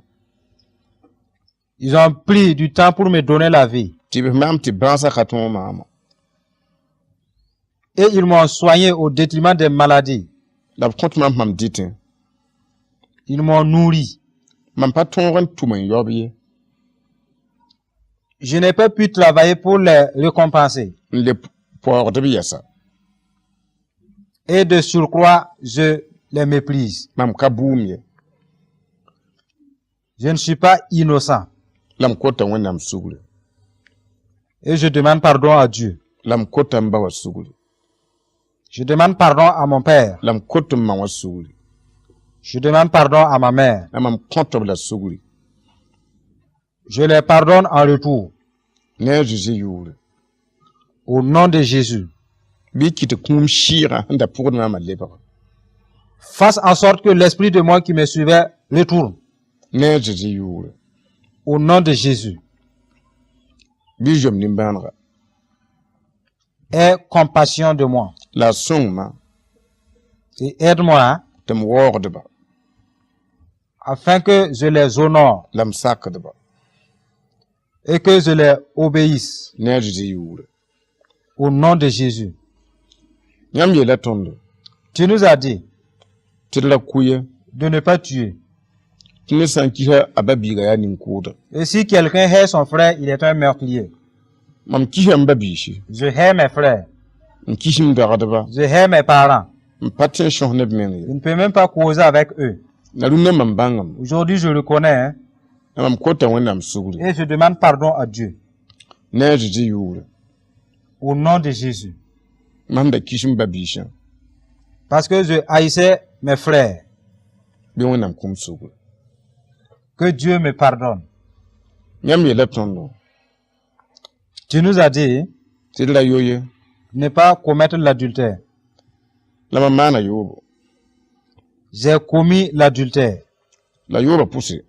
Ils ont pris du temps pour me donner la vie. Tɩ b maam tɩ bãasã ka tõog maamã. Et ils m'ont soigné au détriment des maladies. La b kõt maam mam dɩtẽ. Ils m'ont nourri. Mam pa tõog n tʋm n yaob ye. Je n'ai pas pu travailler pour les récompenser. N le paoogd b yɛsa. Et de surcroît, je les méprise. Mam ka bʋʋm ye. Je ne suis pas innocent. La m kota Wẽnnaam sugri. Et je demande pardon à Dieu. La m kota m ba wã sugri. Je demande pardon à mon père. La m kot m ma wã sugri. Je demande pardon à ma mère. La mam kõt b la sugri. Je les pardonne en retour. Ne a Zeezi yʋʋre. Au nom de Jésus. Bɩ kɩ tɩ kũum sɩɩgã sẽn da pʋgd maamã lebg. Fasse en sorte que l'esprit de moi qui me suivait retourne. Ne a Zeezi yʋʋre. Au nom de Jésus. Bɩ zoem nimbãanega. Aie compassion de moi. La a sõng-ma. Et aide-moi, hein, Tɩ m waoogd-ba. Afin que je les honore La m sakdba. Et que je les obéisse. Ne a Zeezi yʋʋre. Au nom de Jésus. Yãmb yeela tõndo. Tu nous as dit Tɩ d ra kʋ ye. De ne pas tuer. Tɩ ned sã n kisa a ba-biiga yaa nin-kʋʋda. Et si quelqu'un hait son frère, il est un meurtrier. Mam kisa m ba-biisi. Je hais mes frères. N kis m dɔgdba. Je hais mes parents. M pa tõe n sõs ne b meng ye. Je ne peux même pas causer avec eux. La rũndã mam bãngame. Aujourd'hui, je le connais, hein, La mam kota Wẽnnaam sugri. Et je demande pardon à Dieu. Ne a Zeezi yʋʋre. Au nom de Jésus. Mam da kis m ba-biisã. Parce que je haïssais mes frères. Bɩ Wẽnnaam kõ m sugri. Que Dieu me pardonne. Yãmb yeela tõndo. Tu nous as dit Tɩ d ra yo ye. Ne pas commettre l'adultère. La mam maana yoobo. J'ai commis l'adultère. La yoobã pʋse.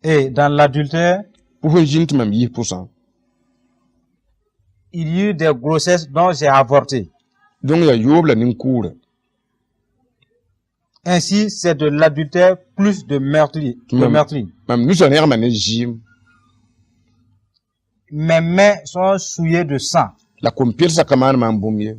Et dans l'adultère, Pʋs n zĩnd tɩ mam yis pʋsã. Il y eut des grossesses dont j'ai avorté. Donc yaa yoob la nin-kʋʋrã. Ainsi, c'est de l'adultère plus de meurtre. De meurtre. Mam nusã rẽgma ne zɩɩm. Mes mains sont souillées de sang. La kom-pelsã ka maan maam bũmb ye.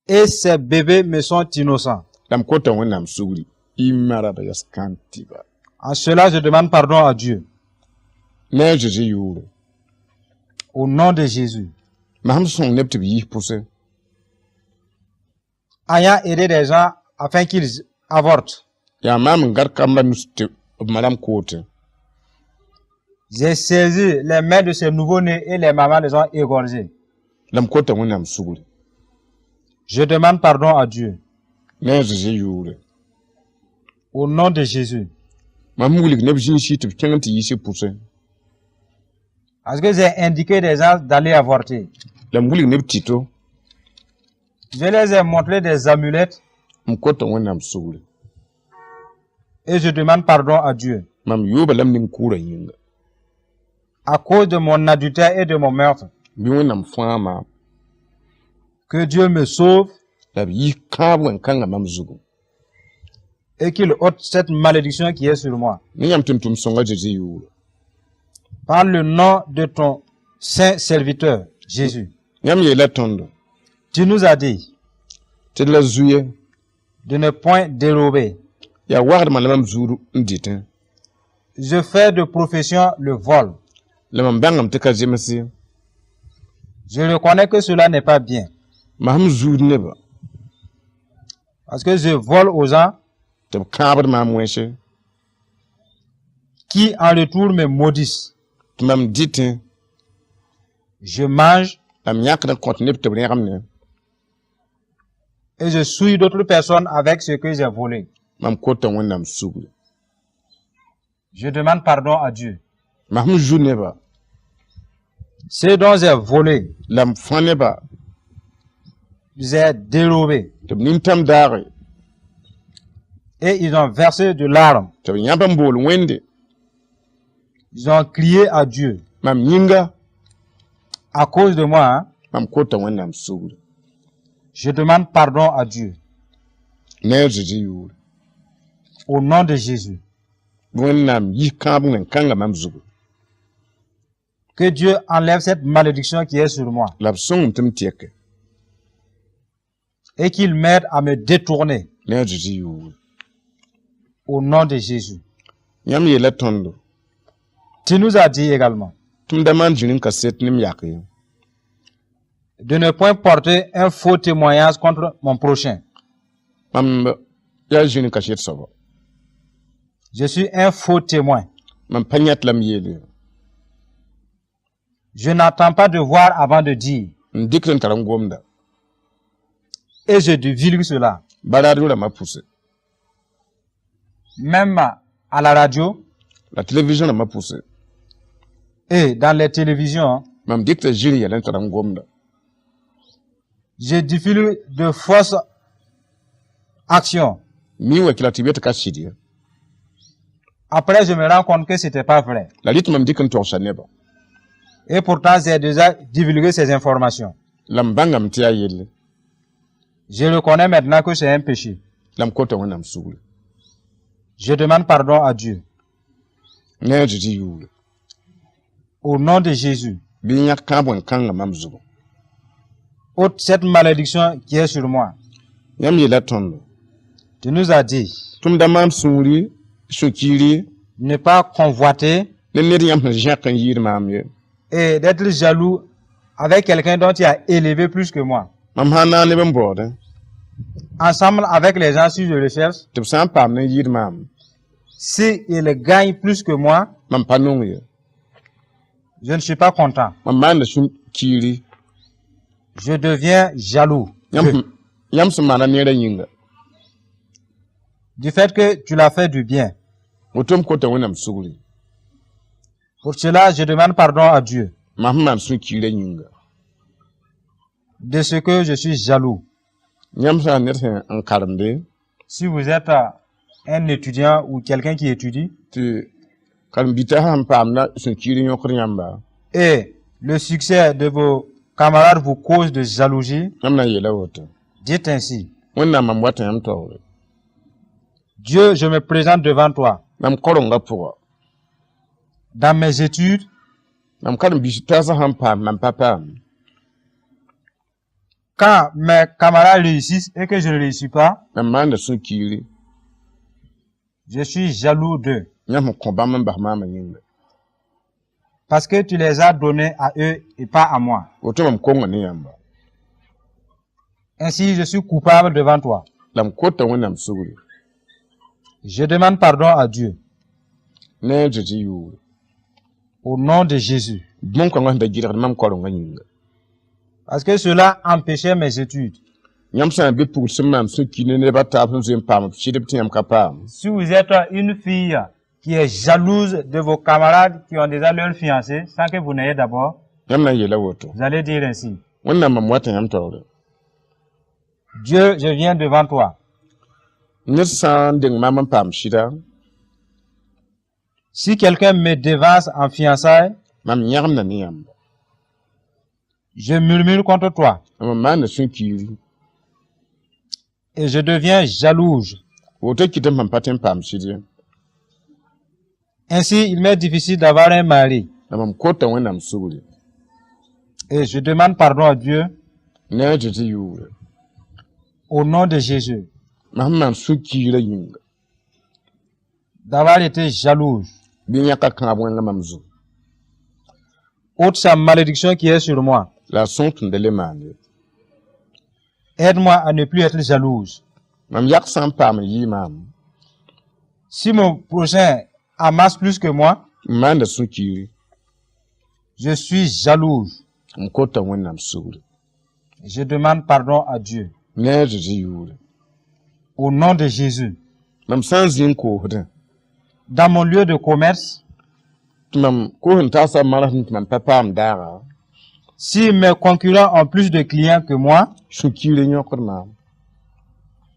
Et ces bébés me sont innocents. La m kota Wẽnnaam sugri. Imaraba yas kãntɩba. En cela, je demande pardon à Dieu. Ne a Zeezi yʋʋre. Au nom de Jésus. Mam sẽn sõng neb tɩ b yis pʋsẽ. Ayant aidé des gens afin qu'ils avortent, Yaa maam n gãd kambã nus tɩ b malam kootẽ. J'ai saisi les mains de ces nouveaux-nés et les mamans les ont égorgés. La m kota Wẽnnaam sugri. Je demande pardon à Dieu. Ne a Zeezi yʋʋre. Au nom de Jésus. Mam wilg neb zĩig tɩ b kẽng tɩ yiis pʋsẽ. Parce que j'ai indiqué des gens d'aller avorter. La m wilg neb tɩto. Je les ai montré des amulettes M kota Wẽnnaam sugri. Et je demande pardon à Dieu. Mam yooba la m nin-kʋʋrã yĩnga. À cause de mon adultère et de mon meurtre. Bɩ Wẽnnaam fãag maam. Que Dieu me sauve La b yis kãab wẽn-kãngã mam zugu. Et qu'il ôte cette malédiction qui est sur moi. Ne yãmb tʋm-tʋm sõnga Zeezi yʋʋre. Par le nom de ton saint serviteur, Jésus. Yãmb yeela tõndo. Tu nous as dit Tɩ d la zu ye. De ne point dérober. Yaa wagdmã la mam zuud n dɩtẽ. je fais de profession le vol. La mam bãngame tɩ ka zems ye. Je reconnais que cela n'est pas bien. Mam sẽn zuud nebã Parce que je vole aux gens tɩ b kãabd maam wẽnse qui en retour me maudissent. Tɩ mam dɩtẽ Je mange la m yãkd n kõt neb tɩ b rẽgem ne et je souille d'autres personnes avec ce que j'ai volé. Mam kota Wẽnnaam sugri. Je demande pardon à Dieu. Mam sẽn zu nebã Ce dont j'ai volé, la m fã nebã j'ai dérobé. Tɩ b nintãm daage Et ils ont versé de larmes. Tɩ b yãb n bool Wẽnde. Ils ont crié à Dieu. Mam yĩnga À cause de moi, hein, mam kota Wẽnnaam sugri. Je demande pardon à Dieu. Ne a Zezi yʋʋre. Au nom de Jésus. Wẽnnaam yis kãab wẽn-kãngã mam zugu. Que Dieu enlève cette malédiction qui est sur moi La b sõngem tɩ m tɛke. Et qu'il m'aide à me détourner. Ne a Zezi yʋʋre. Au nom de Jésus. Yãmb yeela tõndo Tu nous as dit également tɩ m da maan zĩr n kaset ne m yak ye. De ne point porter un faux témoignage contre mon prochain. Mam yaa zĩr n kaset soaba. Je suis un faux témoin. Mam pa yãt la m yeel ye. Je n'attends pas de voir avant de dire. N dɩkd n tar n gomda. Et je divulgue cela. Ba radio rãmbã pʋse. Même à la radio La télévision rãmbã pʋse. Et dans les télévisions, hein, Mam dɩkda zĩr yɛl n tar n gomda. Je divulgue de fausses actions. Mi wa kila tɩ b yet ka sɩd ye. Après, je me rends compte que c'était pas vrai. La rɩt mam dɩk n togsa nebã. Et pourtant, j'ai déjà divulgué ces informations. La m bãngame tɩ yaa yelle. Je reconnais maintenant que c'est un péché. La m kota Wẽnnaam sugri. Je demande pardon à Dieu. Ne a Zezi yʋʋre. Au nom de Jésus. Bɩ yãk kãab wẽn-kãngã mam zugu. Ôte cette malédiction qui est sur moi. Yãmb yeela tõndo Tu nous as dit tɩ m da maan sũuri sũ-kiiri ne pas convoiter ne ned yãmb sẽn zẽk n yɩɩd maam ye. Et d'être jaloux avec quelqu'un dont tu as élevé plus que moi. Mam sã n naag neb n baoodẽ Ensemble avec les gens, si je recherche, tɩ b sã n paam ne n yɩɩd maam si il gagne plus que moi, mam pa nong ye. Je ne suis pas content. Mam maanda sũ-kiiri. Je deviens jaloux Yãmb sẽn- yãmb sẽn maana neerã yĩnga du fait que tu l'as fait du bien. Woto m kota Wẽnnaam sugri. Pour cela, je demande pardon à Dieu Mam sẽn maan sũ-kiirã yĩnga. De ce que je suis jaloux. Yãmb sã n ned sẽn n karemde Si vous êtes un étudiant ou quelqu'un qui étudie tɩ karen-biitã sãn paamda sũ-kiir yõkd yãmba et le succès de vos camarades vous cause de jalousie, yãmb na n yeela woto. Dites ainsi. Wẽnnaam mam wat yãmb taoore. Dieu, je me présente devant toi. Mam korengã pʋga. Dans mes études, Mam karen-biis taasã sãn paam mam pa paam. Quand mes camarades réussissent et que je ne réussis pas, Mam maanda sũ-kiiri. Je suis jaloux d'eux. Yãmb sẽn kõ bãmb n bas maamã yĩnga. Parce que tu les as donnés à eux et pas à moi. Woto mam konga ne yãmba. Ainsi, je suis coupable devant toi. La m kota Wẽnnaam sugri. Je demande pardon à Dieu. Ne a Zezi yʋʋre. Au nom de Jésus. Bõn-kãngã sẽn da gɩdgd mam korengã yĩnga. Parce que cela empêchait mes études. Yãmb sã n be pugd sẽn maan sũ-kiir ne neb a taab sẽn zoe n paam b sɩdb tɩ yãmb ka paam. Si vous êtes une fille qui est jalouse de vos camarades qui ont déjà leur fiancé, sans que vous n'ayez d'abord, Yãmb na n yeela woto. Vous allez dire ainsi. Wẽnnaam mam wat yãmb taoore. Dieu, je viens devant toi. Ned sã n deng maam n paam sɩda Si quelqu'un me devance en fiançailles, mam yãgemda ne yãmba. Je murmure contre toi Mam maanda sũ-kiiri. Et je deviens jalouse. Woto kɩt m sẽn pa tõe n paam sɩd ye. Ainsi, il m'est difficile d'avoir un mari. La mam kota Wẽnnaam sugri. Et je demande pardon à Dieu Ne a Zezi yʋʋre. Au nom de Jésus Mam sẽn maan sũ-kiirã yĩnga. D'avoir été jalouse. Bɩ yãka kãab wẽnga mam zugu. Ôte sa malédiction qui est sur moi. La a sõs tɩ m da le maan ye. Aide-moi à ne plus être jalouse. Mam yak sã n paam n yɩ maam, Si mon prochain amasse plus que moi, m maanda sũ-kiiri, je suis jalouse. M kota Wẽnnaam sugri. Je demande pardon à Dieu. Ne a Zeezi yʋʋre. Au nom de Jésus. Mam sã n zĩ n koosdẽ, Dans mon lieu de commerce, tɩ mam koos n tagsã marsem tɩ mam pa paam daaga, si mes concurrents ont plus de clients que moi, sũ-kiir yõkd maam.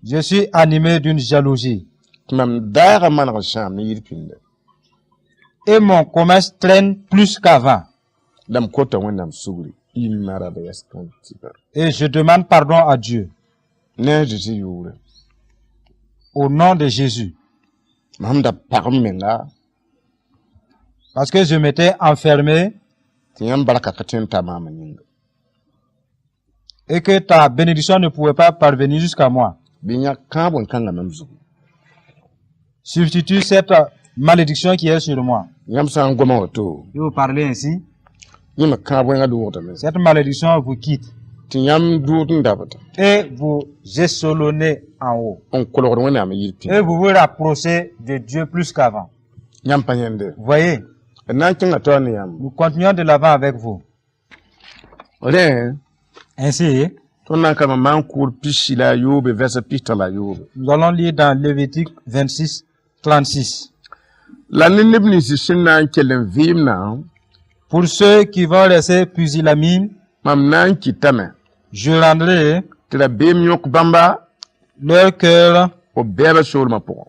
Je suis animé d'une jalousie. Tɩ mam daagã maneg sãam ne yir pĩnda. Et mon commerce traîne plus qu'avant. La m kota Wẽnnaam sugri. Imaraba yas kãn tɩba. Et je demande pardon à Dieu. Ne a Zeezi yʋʋre. Au nom de Jésus. Mam da pag m menga Parce que je m'étais enfermé tɩ yãmb barka ka tõe n ta maam yĩnga. Et que ta bénédiction ne pouvait pas parvenir jusqu'à moi. Bɩ yãk kãab wẽn-kãngã mam zugu. Substitue cette malédiction qui est sur moi. Yãmb sã n goma woto, Et vous parlez ainsi, yẽme kãab wẽngã doogdame. Cette malédiction vous quitte Tɩ yãmb dʋʋd n dabda. Et vous échelonnez en haut. N kolgd Wẽnnaam yir Et pĩnda. Vous vous rapprochez de Dieu plus qu'avant. Yãmb pa yẽnde. Vous voyez, D na n kẽnga taoor ne yãmb. Nous continuons de l'avant avec vous. Rẽ, Ainsi, tõnd na n karema maan-kʋʋd 63 vɛrse 63. Nous allons lire dans Lévitique 26, 36. La ne neb nins sẽn na n kell n vɩɩmdã, Pour ceux qui vont rester pusillanimes, mam na n kɩtame je rendrai tɩ rabeem yõk bãmba leur cœur b bɛɛbã soolmã pʋgẽ.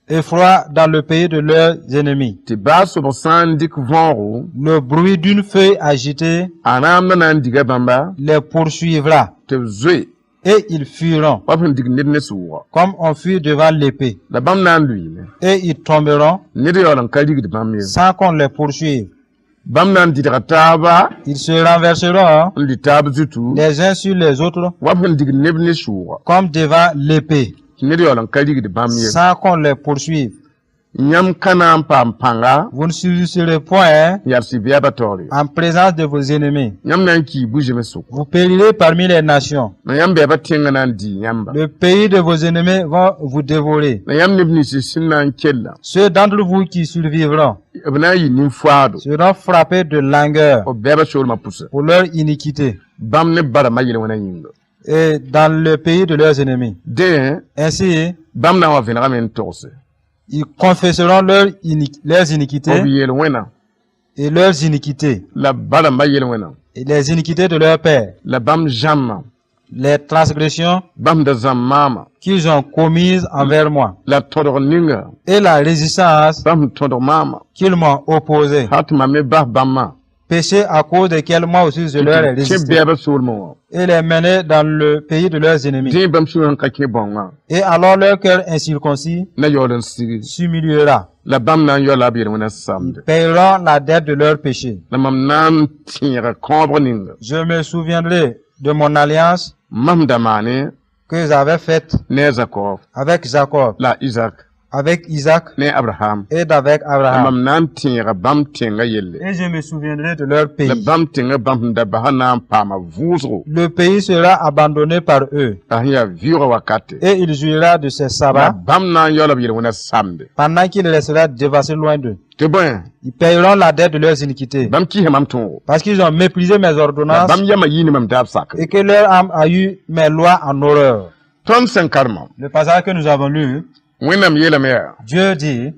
Effroi dans le pays de leurs ennemis. Tɩ baa sobg sã n dɩk võogo, Le bruit d'une feuille agitée a rãamdã na n diga bãmba les poursuivra tɩ b zoe et ils fuiront wa b sẽn dig ned ne sʋʋga. Comme on fuit devant l'épée. La bãmb na n lʋɩɩme. Et ils tomberont Ned yaool n ka rigd bãmb ye. Sans qu'on les poursuive. Bãmb na n dɩdga taaba Ils se renverseront n lʋɩ taab zutu les uns sur les autres wa b sẽn dig neb ne sʋʋga. Comme devant l'épée, Tɩ ned yaool n ka rigd bãmb ye. Sans qu'on les poursuive. Yãmb ka na n paam pãnga Vous ne subsisterez point n yals y bɛɛbã taoor ye. En présence de vos ennemis. Yãmb na n kii bu-zẽms sʋk. Vous périrez parmi les nations. La yãmb bɛɛbã tẽngã na n dii yãmba. Le pays de vos ennemis va vous dévorer. La yãmb neb nins sẽn na n kella, Ceux d'entre vous qui survivront b na n yɩ nin-foaado seront frappés de langueur b bɛɛbã soolmã pʋse. Pour leur iniquité Bãmb ne barama yel-wẽna yĩnga. Et dans le pays de leurs ennemis. Dẽ, Ainsi, bãmb na n wa vẽnegame n togse. Ils confesseront leurs iniquités B yel-wẽna et leurs iniquités la baramba yel-wẽna et les iniquités de leur père, la bãmb zãmbã les transgressions bãmb da zãmb maama qu'ils ont commises envers moi la tõdg ninga et la résistance bãmb sẽn tõdg maama qu'ils m'ont opposée. hal tɩ mam me bas bãmbã Péché à cause desquels moi aussi je leur ai kẽ résisté bɛɛbã soolmã wã. Et les mener dans le pays de leurs ennemis. Dẽ bãmb sũurã sẽn ka kẽ bãongã Et alors leur cœur incirconcis na yaool n sigi s'humiliera. La bãmb na n yaoola b yel-wẽna Ils samde. Paieront la dette de leur péché. La mam na n tẽega kãobg ninga Je me souviendrai de mon alliance mam da maane que j'avais faite ne a Zakob avec Jacob, la Isaac avec Isaac ne Abraham et d'avec la Abraham. Mam na n tẽega bãmb tẽngã yelle Et je me souviendrai de leur la pays. Bãmb tẽngã bãmb sẽn da basa na n paama vʋʋsgo Le pays sera abandonné par eux la sẽn yaa vɩʋʋgã wakate et il jouira de ses la sabbats bãmb na n yaoola b yel-wẽna samde. Pendant qu'il restera dévasté loin d'eux. Tɩ bõe Ils paieront la dette de leurs iniquités bãmb kɩsa mam tõogo parce qu'ils ont méprisé mes la ordonnances bãmb yamã yɩ ne mam daab sakre. Et que leur âme a eu mes lois en horreur. Tõnd sẽn karema Le passage que nous avons lu, Wẽnnaam yeelame yaa Dieu dit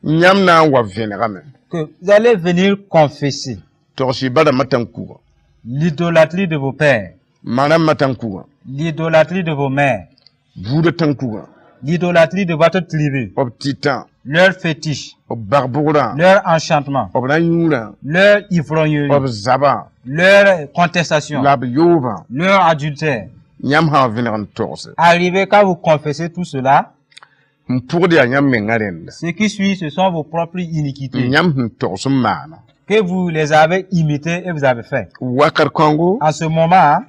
yãmb na n wa vẽnegame que vous allez venir confesser togs-y barãmbã tãn-kuga l'idolâtrie de vos pères, ma rãmbã tãn-kugã l'idolâtrie de vos mères, buudã tãn-kugã l'idolâtrie de votre tribu, b tɩtã leur fétiche, b bag-bʋgrã leur enchantement, b rã-yũurã leur ivrognerie, b zabã leur contestation, la b yoobã leur adultère. Yãmb sã n vẽneg n togse Arrivez quand vous confessez tout cela, n pʋgd yaa yãmb mengã rẽnda ce qui suit, ce sont vos propres iniquités yãmb sẽn togs n maana que vous les avez imités et vous avez fait. Wakat kãngo En ce moment,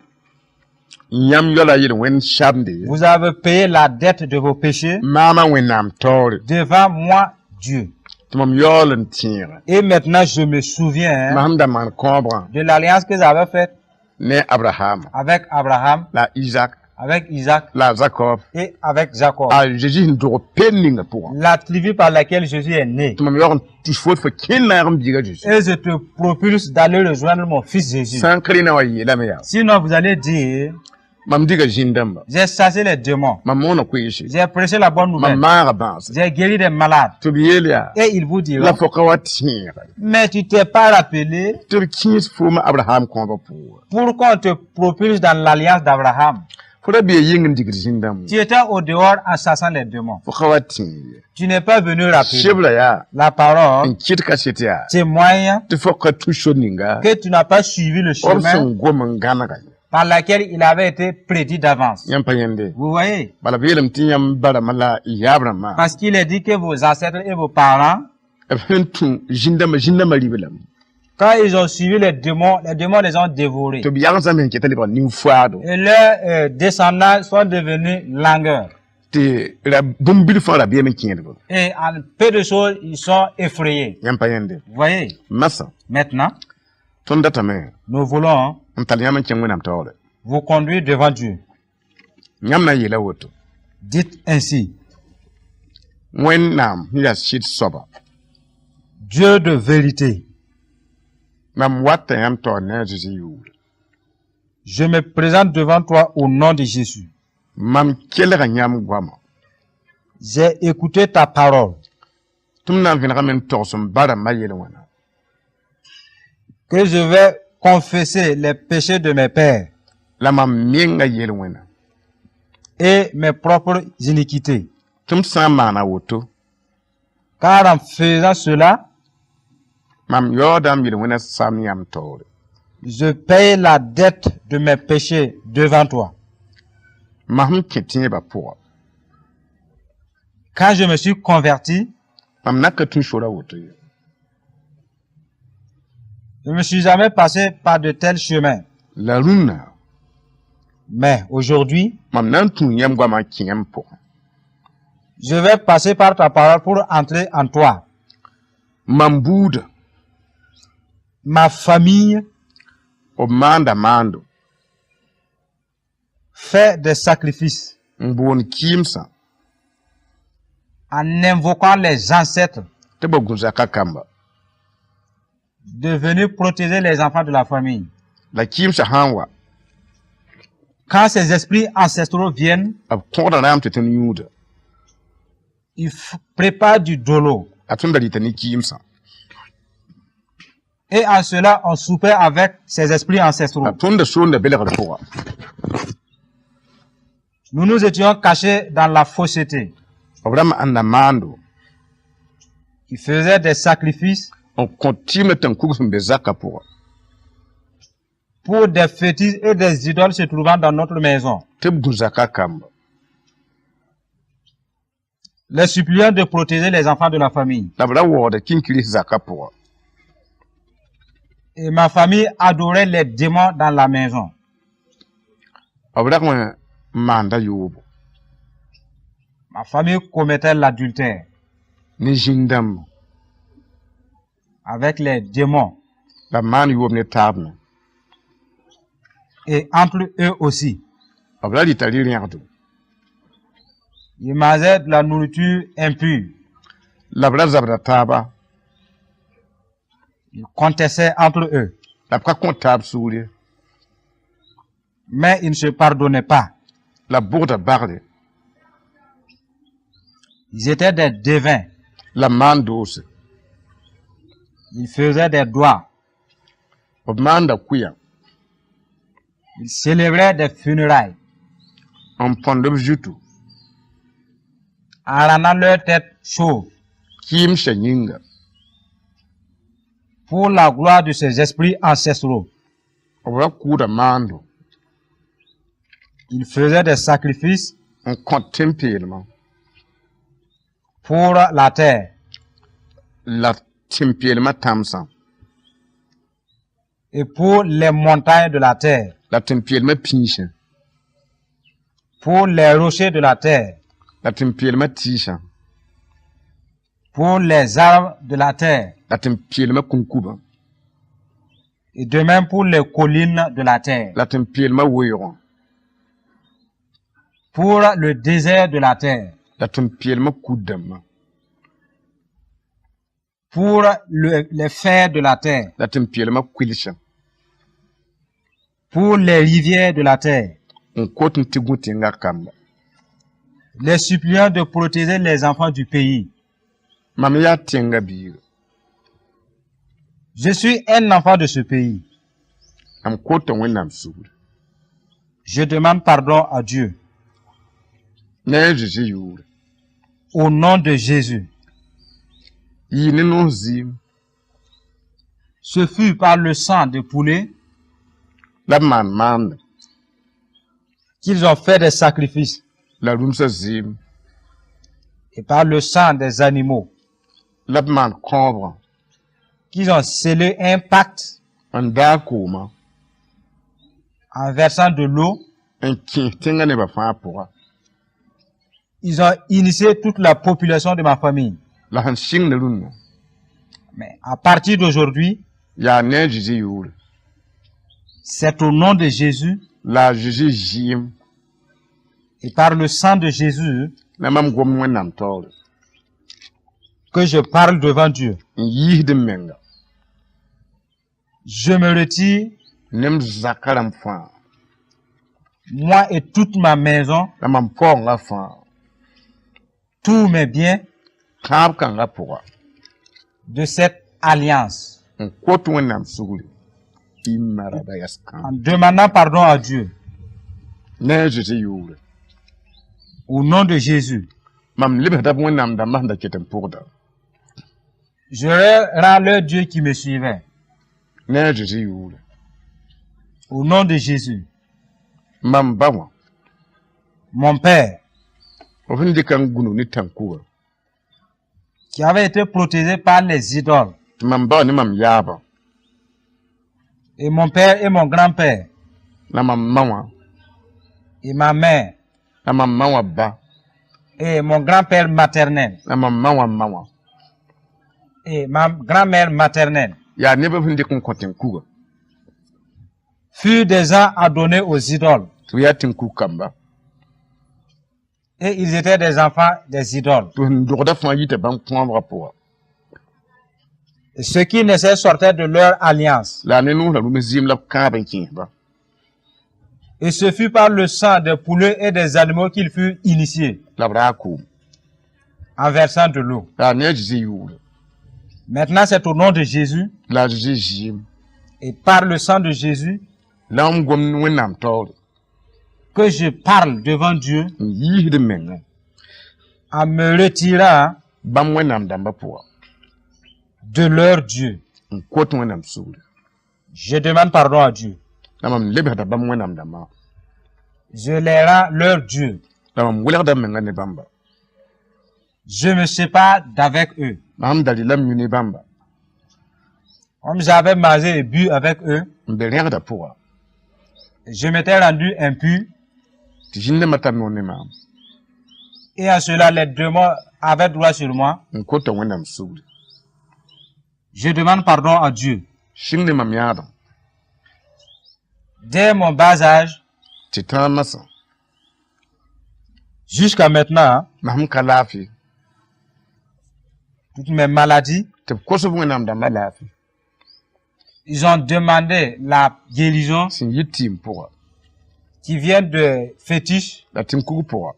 yãmb yaoola yel-wẽnd samde vous avez payé la dette de vos péchés maamã Wẽnnaam taoore devant moi, Dieu. Tɩ mam yaool n tẽega. Et maintenant, je me souviens Mam sẽn da maan kãobrã de l'alliance que j'avais faite ne Abraham avec Abraham, la Isaac avec Isaac la Jacob et avec Jacob. A Zeezi sẽn dog peen ninga pʋgã. La tribu par laquelle Jésus est né. Tɩ mam yaoog n tus fo tɩ fo kẽ naag m biiga Zeezi. Et je te propulse d'aller rejoindre mon fils Jésus. Sã n ka rẽna wa yeelame yaa. Sinon, vous allez dire, Mam diga zĩn-dãmba. J'ai chassé les démons. Mam moona koeese. J'ai prêché la bonne Mam nouvelle. maaga bãase. J'ai guéri des malades. Tɩ b yeel yaa. Et il vous La dira, fo ka wa tẽega. Mais tu t'es pas rappelé Tɩ b kẽes foom Abraham kãobã pʋgã. Pourquoi on te propulse dans l'alliance d'Abraham. Fo ra bee yĩng n digd zĩn-dãmb. Tu étais au dehors en chassant les démons. Fo ka wa tẽeg ye. Tu n'es pas venu rappeler. Sebra yaa. La parole N kɩt kaset yaa. Témoigne Tɩ fo ka tũ sor ninga. Que tu n'as pas suivi le B chemin sẽn gom n gãnega ye. Par laquelle il avait été prédit d'avance. Yãmb pa yẽnde. Vous voyez? Bala b yeelame tɩ yãmb barãmbã la yaab rãmbã. Parce qu'il est dit que vos ancêtres et vos parents, B sẽn tũ zĩn-dãmbã zĩn-dãmbã rib lame. Quand ils ont suivi les démons les ont dévorés. Tɩ b yagsame sẽn ket lebg nin-faado. Et leurs descendants sont devenus langueurs. Tɩ ra bũmb bilf fãa rabiam n kẽedb. Et en peu de choses, ils sont effrayés. Yãmb pa yẽnde. Vous voyez? Masã. Maintenant, Tõnd datame nous voulons n tall yãmb n kẽng Wẽnnaam taoore. Vous conduire devant Dieu. Yãmb na n yeela woto. Dites ainsi, Wẽnnaam sẽn yaa sɩd soaba. Dieu de vérité, Mam wata yãmb taoor ne a Zeezi yʋʋre. Je me présente devant toi au nom de Jésus. Mam kelga yãmb goama. J'ai écouté ta parole, Tɩ m na n vẽnegame n togs m ba-rãmbã yel-wẽna. Que je vais confesser les péchés de mes pères La mam menga yel-wẽna. Et mes propres iniquités. Tɩ m sã n maana woto. Car en faisant cela, Mam yaoodame m yel-wẽna sam yãmb taoore. Je paye la dette de mes péchés devant toi. Mam sẽn kẽ tẽebã pʋga. Quand je me suis converti, Mam na ka tũ sora woto ye. Je ne me suis jamais passé par de tels chemins. La rũnnã. Mais aujourd'hui, Mam na n tũ yãmb goamã n kẽ yãmb pʋgẽ. Je vais passer par ta parole pour entrer en toi. Mam buudã. Ma famille B maanda maando. Fait des sacrifices N boond kɩɩmsã. En invoquant les ancêtres Tɩ b gũ zaka kamba. De venir protéger les enfants de la famille. La kɩɩmsã sã n wa. Quand ces esprits ancestraux viennent, B kõgda raam tɩ tõnd yũuda. Ils préparent du dolo. A tõnd da rɩta ne kɩɩmsã. Et en cela, on soupait avec ces esprits ancestraux. A tõnd da soonda belgr pʋga. Nous nous étions cachés dans la fausseté. B rãmb ãnda maando. Ils faisaient des sacrifices N kõ tɩɩmã tãn-kug sẽn be zakã pʋga. Pour des fétiches et des idoles se trouvant dans notre maison. Tɩ b gũ zaka kamba. Les suppliant de protéger les enfants de la famille. La b ra waoogda kĩnkris zakã pʋga. Et ma famille adorait les démons dans la maison. B rag n maanda yoobo. Ma famille commettait l'adultère Ne zĩn-dãmba. Avec les démons La b maan yoob ne taab me. Et entre eux aussi. B ra rɩta rɩ-rẽgdo. Ils mangeaient de la nourriture impure. La b ra zabda taaba. Ils contestaient entre eux. La b ka kõ taab sugr ye. Mais ils ne se pardonnaient pas. La b bʋgda bagre. Ils étaient des devins. La b maan doose. Ils faisaient des doigts. B maanda kʋɩyã. Ils célébraient des funérailles N põnd b zutu. En rendant leur tête chauve Kɩɩmsã yĩnga. Pour la gloire de ces esprits ancestraux. B ra kʋʋda maando. Ils faisaient des sacrifices N kõt tẽn-peelmã. Pour la terre La tẽn-peelmã tãmsã. Et pour les montagnes de la terre, La tẽn-peelmã pĩisã. Pour les rochers de la terre, La tẽn-peelmã tɩɩsã. Pour les arbres de la terre. La tẽn-peelmã kũnkubã. Et de même pour les collines de la terre. La tẽn-peelmã weoogã. Pour le désert de la terre. La tẽn-peelmã kud-dãmbã. Pour les fers de la terre. La tẽn-peelmã kuilsã. Pour les rivières de la terre. N kot n tɩ gũ tẽngã kamba. Les suppliant de protéger les enfants du pays. Mam yaa tẽngã biiga. Je suis un enfant de ce pays. Mam kota Wẽnnaam sugri. Je demande pardon à Dieu. Ne a Zezi yʋʋre. Au nom de Jésus. Yɩ ne noos zɩɩm. Ce fut par le sang de poulet La b maan maande. Qu'ils ont fait des sacrifices. La rũmsã zɩɩm. Et par le sang des animaux. La b maan kãoobgã. Qu'ils ont scellé un pacte N daag koomã. En versant de l'eau. N kẽes tẽngã nebã fãa pʋga. Ils ont initié toute la population de ma famille. La sẽn sɩng ne rũnnã. Mais à partir d'aujourd'hui, Yaa ne a Zezi yʋʋre. C'est au nom de Jésus La a Zezi zɩɩm. Et par le sang de Jésus La mam gom Wẽnnaam taoore. Que je parle devant Dieu. N yiisd m menga. Je me retire, Ne m zakã rãmb fãa. Moi et toute ma maison, La mam paoongã fãa. Tous mes biens Kãab kãngã pʋga. De cette alliance. N kot Wẽnnaam sugri. Y maraba yas kãab. En demandant pardon à Dieu, Ne a Zezi yʋʋre. Au nom de Jésus, Mam lebsda b Wẽnnaam dãmbã sẽn da ket n pʋgda. Je leur rends leur Dieu qui me suivait. Ne a Zezi yʋʋre. Au nom de Jésus, Mam ba wã. Mon Père, F sẽn dɩka n gũnug ne tãn-kuga. Qui avait été protégé par les idoles, Tɩ mam ba wã ne mam yaabã. Et mon père et mon grand-père, La mam ma wã. Et ma mère, La mam ma wã ba. Et mon grand-père maternel, La mam ma wã ma wã. Et ma grand-mère maternelle, Yaa neb b sẽn dɩk n kõ tẽn-kuga. Furent des gens adonnés aux idoles. Tɩ b yaa tẽn-kug kamba. Et ils étaient des enfants des idoles. Tɩ sẽn dogda fãa yita bãmb kõobgã pʋga. Et ceux qui naissaient sortaient de leur alliance. La ne noos la rũms zɩɩm la b kãab n kẽesba. Et ce fut par le sang des poulets et des animaux qu'ils furent initiés, La b raag koom. En versant de l'eau. La ne a Zezi yʋʋre. Maintenant, c'est au nom de Jésus La a Zezi zɩɩm. Et par le sang de Jésus La m gom Wẽnnaam taoore. Que je parle devant Dieu N yiisd m menga. En me retirant Bãmb Wẽnnaam dãmbã pʋga. De leur Dieu. N kot Wẽnnaam sugri. Je demande pardon à Dieu. La mam lebsda bãmb Wẽnnaam dãmbã. Je les rends leur Dieu. La mam welgda m menga ne bãmba. Je me sépare d'avec eux. Mam da rɩla m yũ ne bãmba. Comme j'avais mangé et bu avec eux, N be rẽgdã pʋga. Je m'étais rendu impur. Tɩ zĩndãmbã tar noor ne maam. Et en cela, les démons avaient droit sur moi. N kota Wẽnnaam sugri. Je demande pardon à Dieu. Sɩng ne mam yãadem. Dès mon bas âge, Tɩ tãag masã. Jusqu'à maintenant, Mam ka laafɩ. Toutes mes maladies, Tɩ b kos b Wẽnnaam dãmbã laafɩ. Ils ont demandé la guérison Sẽn yit tɩɩm pʋga. Qui vient de fétiches La tẽn-kug pʋga.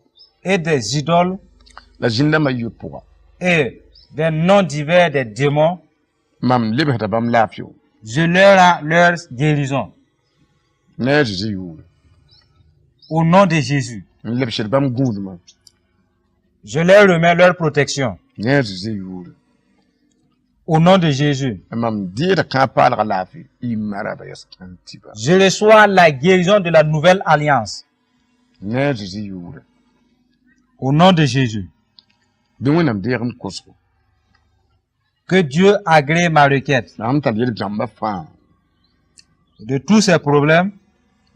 Et des idoles La zĩndãmbã yʋ pʋga. Et des noms divers des démons. Mam lebsda bãmb laafɩ. Je leur rends leur guérison. Ne a Zezi yʋʋre. Au nom de Jésus, N lebsd bãmb gũudmã. Je leur remets leur protection. Ne a Zezi yʋʋre. Au nom de Jésus, Mam deeda kãab paalgã laafɩ. Y maraba yas kãn tɩba. Je reçois la guérison de la nouvelle alliance. Ne a Zezi yʋʋre. Au nom de Jésus, Bɩ Wẽnnaam deeg m kosgo. Que Dieu agrée ma requête. La sẽn tar yel-dãmbã fãa. De tous ces problèmes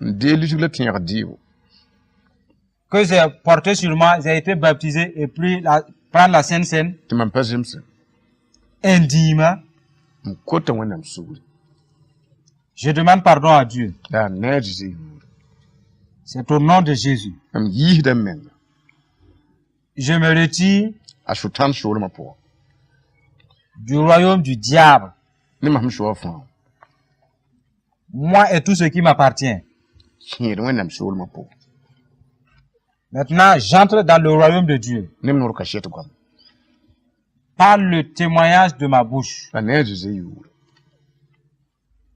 N deeg lisg la tẽeg dɩɩbo. Que j'ai porté sur moi, j'ai été baptisé et pris la Prendre la Sainte Cène tɩ mam pa zemse indignement. M kota Wẽnnaam sugri. Je demande pardon à Dieu. La yaa ne a Zeezi yʋʋre. C'est au nom de Jésus. M yiisda m menga Je me retire a sʋtãan soolmã pʋgã du royaume du diable, ne mam sẽn soa fãa moi et tout ce qui m'appartient. Kẽed Wẽnnaam soolmã pʋgã. Maintenant, j'entre dans le royaume de Dieu Ne m noor kaset goam par le témoignage de ma bouche la ne a Zeezi yʋʋre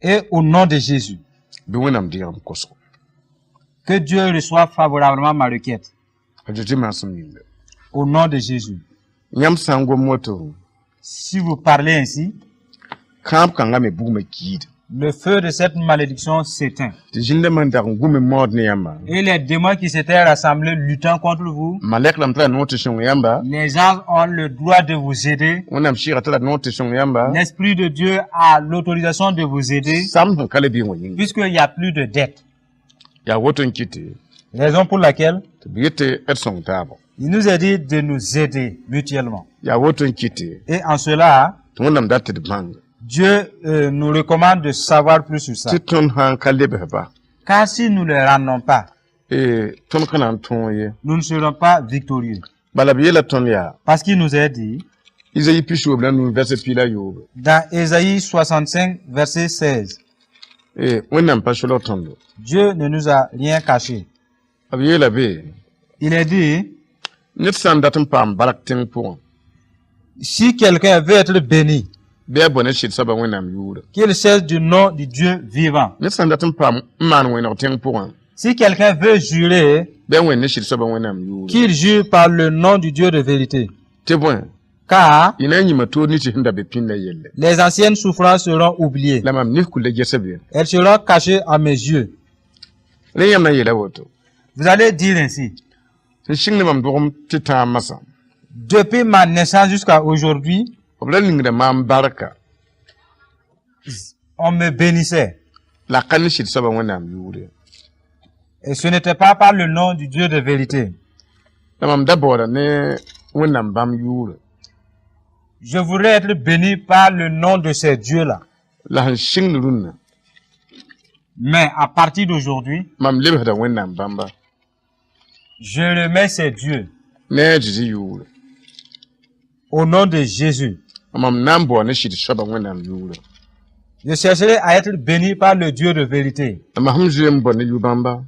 et au nom de Jésus. Bɩ Wẽnnaam deeg m kosgo. Que Dieu reçoive favorablement ma requête. A Zeezi maasem yĩnga. Au nom de Jésus. Yãmb sã n gom woto, Si vous parlez ainsi, kãab kãngã me bugmã kiida le feu de cette malédiction s'éteint. Tɩ zĩn-dãmbã n dag n gũme maood ne yãmba, Et les démons qui s'étaient rassemblés luttant contre vous, malɛk rãmb tara noor tɩ sõng yãmba, les anges ont le droit de vous aider. Wẽnnaam sɩɩgã tara noor tɩ sõng yãmba. L'Esprit de Dieu a l'autorisation de vous aider Sam sẽn ka le bɩ wã yĩnga puisqu'il n'y a plus de dette. Yaa woto n kɩte Raison pour laquelle tɩ b yetɩ d sõng taaba. Il nous a dit de nous aider mutuellement. Yaa woto n kɩte Et en cela, tɩ Wẽnnaam dat tɩ d bãnga Dieu nous recommande de savoir plus sur ça. Tɩ tõnd sã n ka lebsba, Car si nous ne le rendons pas, tõnd ka na n tõog ye. Nous ne serons pas victorieux. Bala b yeela tõnd yaa Parce qu'il nous a dit, Izayi 65 verset 16, dans Ésaïe 65, verset 16, Wẽnnaam pa solg tõndo. Dieu ne nous a rien caché. B yeela be, Il est dit, ned sã n dat n paam bark tẽng pʋgẽ, si quelqu'un veut être béni, bɩ a bɔ ne sɩd soabã Wẽnnaam yʋʋrã. Qu'il cherche du nom du Dieu vivant. Ned sã n dat n paam n maan wẽneg tẽng pʋgẽ, Si quelqu'un veut jurer, bɩ a wẽnd ne sɩd soabã Wẽnnaam yʋʋrã. Qu'il jure par le nom du Dieu de vérité. Tɩ bõe, Car y na n yĩma toor nins sẽn da be pĩndã yelle. Les anciennes souffrances seront oubliées. La mam nis kulla gesa be. Elles seront cachées à mes yeux. Rẽ yãmb na n yeela woto. Vous allez dire ainsi. Sẽn sɩng ne mam dogem tɩ tãag masã, Depuis ma naissance jusqu'à aujourd'hui, b ra ningda maam barka, on me bénissait. La ka ne sɩd soabã Wẽnnaam yʋʋre. Et ce n'était pas par le nom du Dieu de vérité. La mam da baooda ne Wẽnnaam bãmb yʋʋre. Je voudrais être béni par le nom de ces dieux-là. La sẽn sɩngd rũnnã, Mais à partir d'aujourd'hui, mam lebsda Wẽnnaam bãmba je remets ces dieux ne a Zeezi yʋʋre. Au nom de Jésus. Mam na n bao ne sɩd soabã Wẽnnaam yʋʋre. Je chercherai à être béni par le Dieu de vérité. La mam sẽn zoe n bao ne yu-bãmba,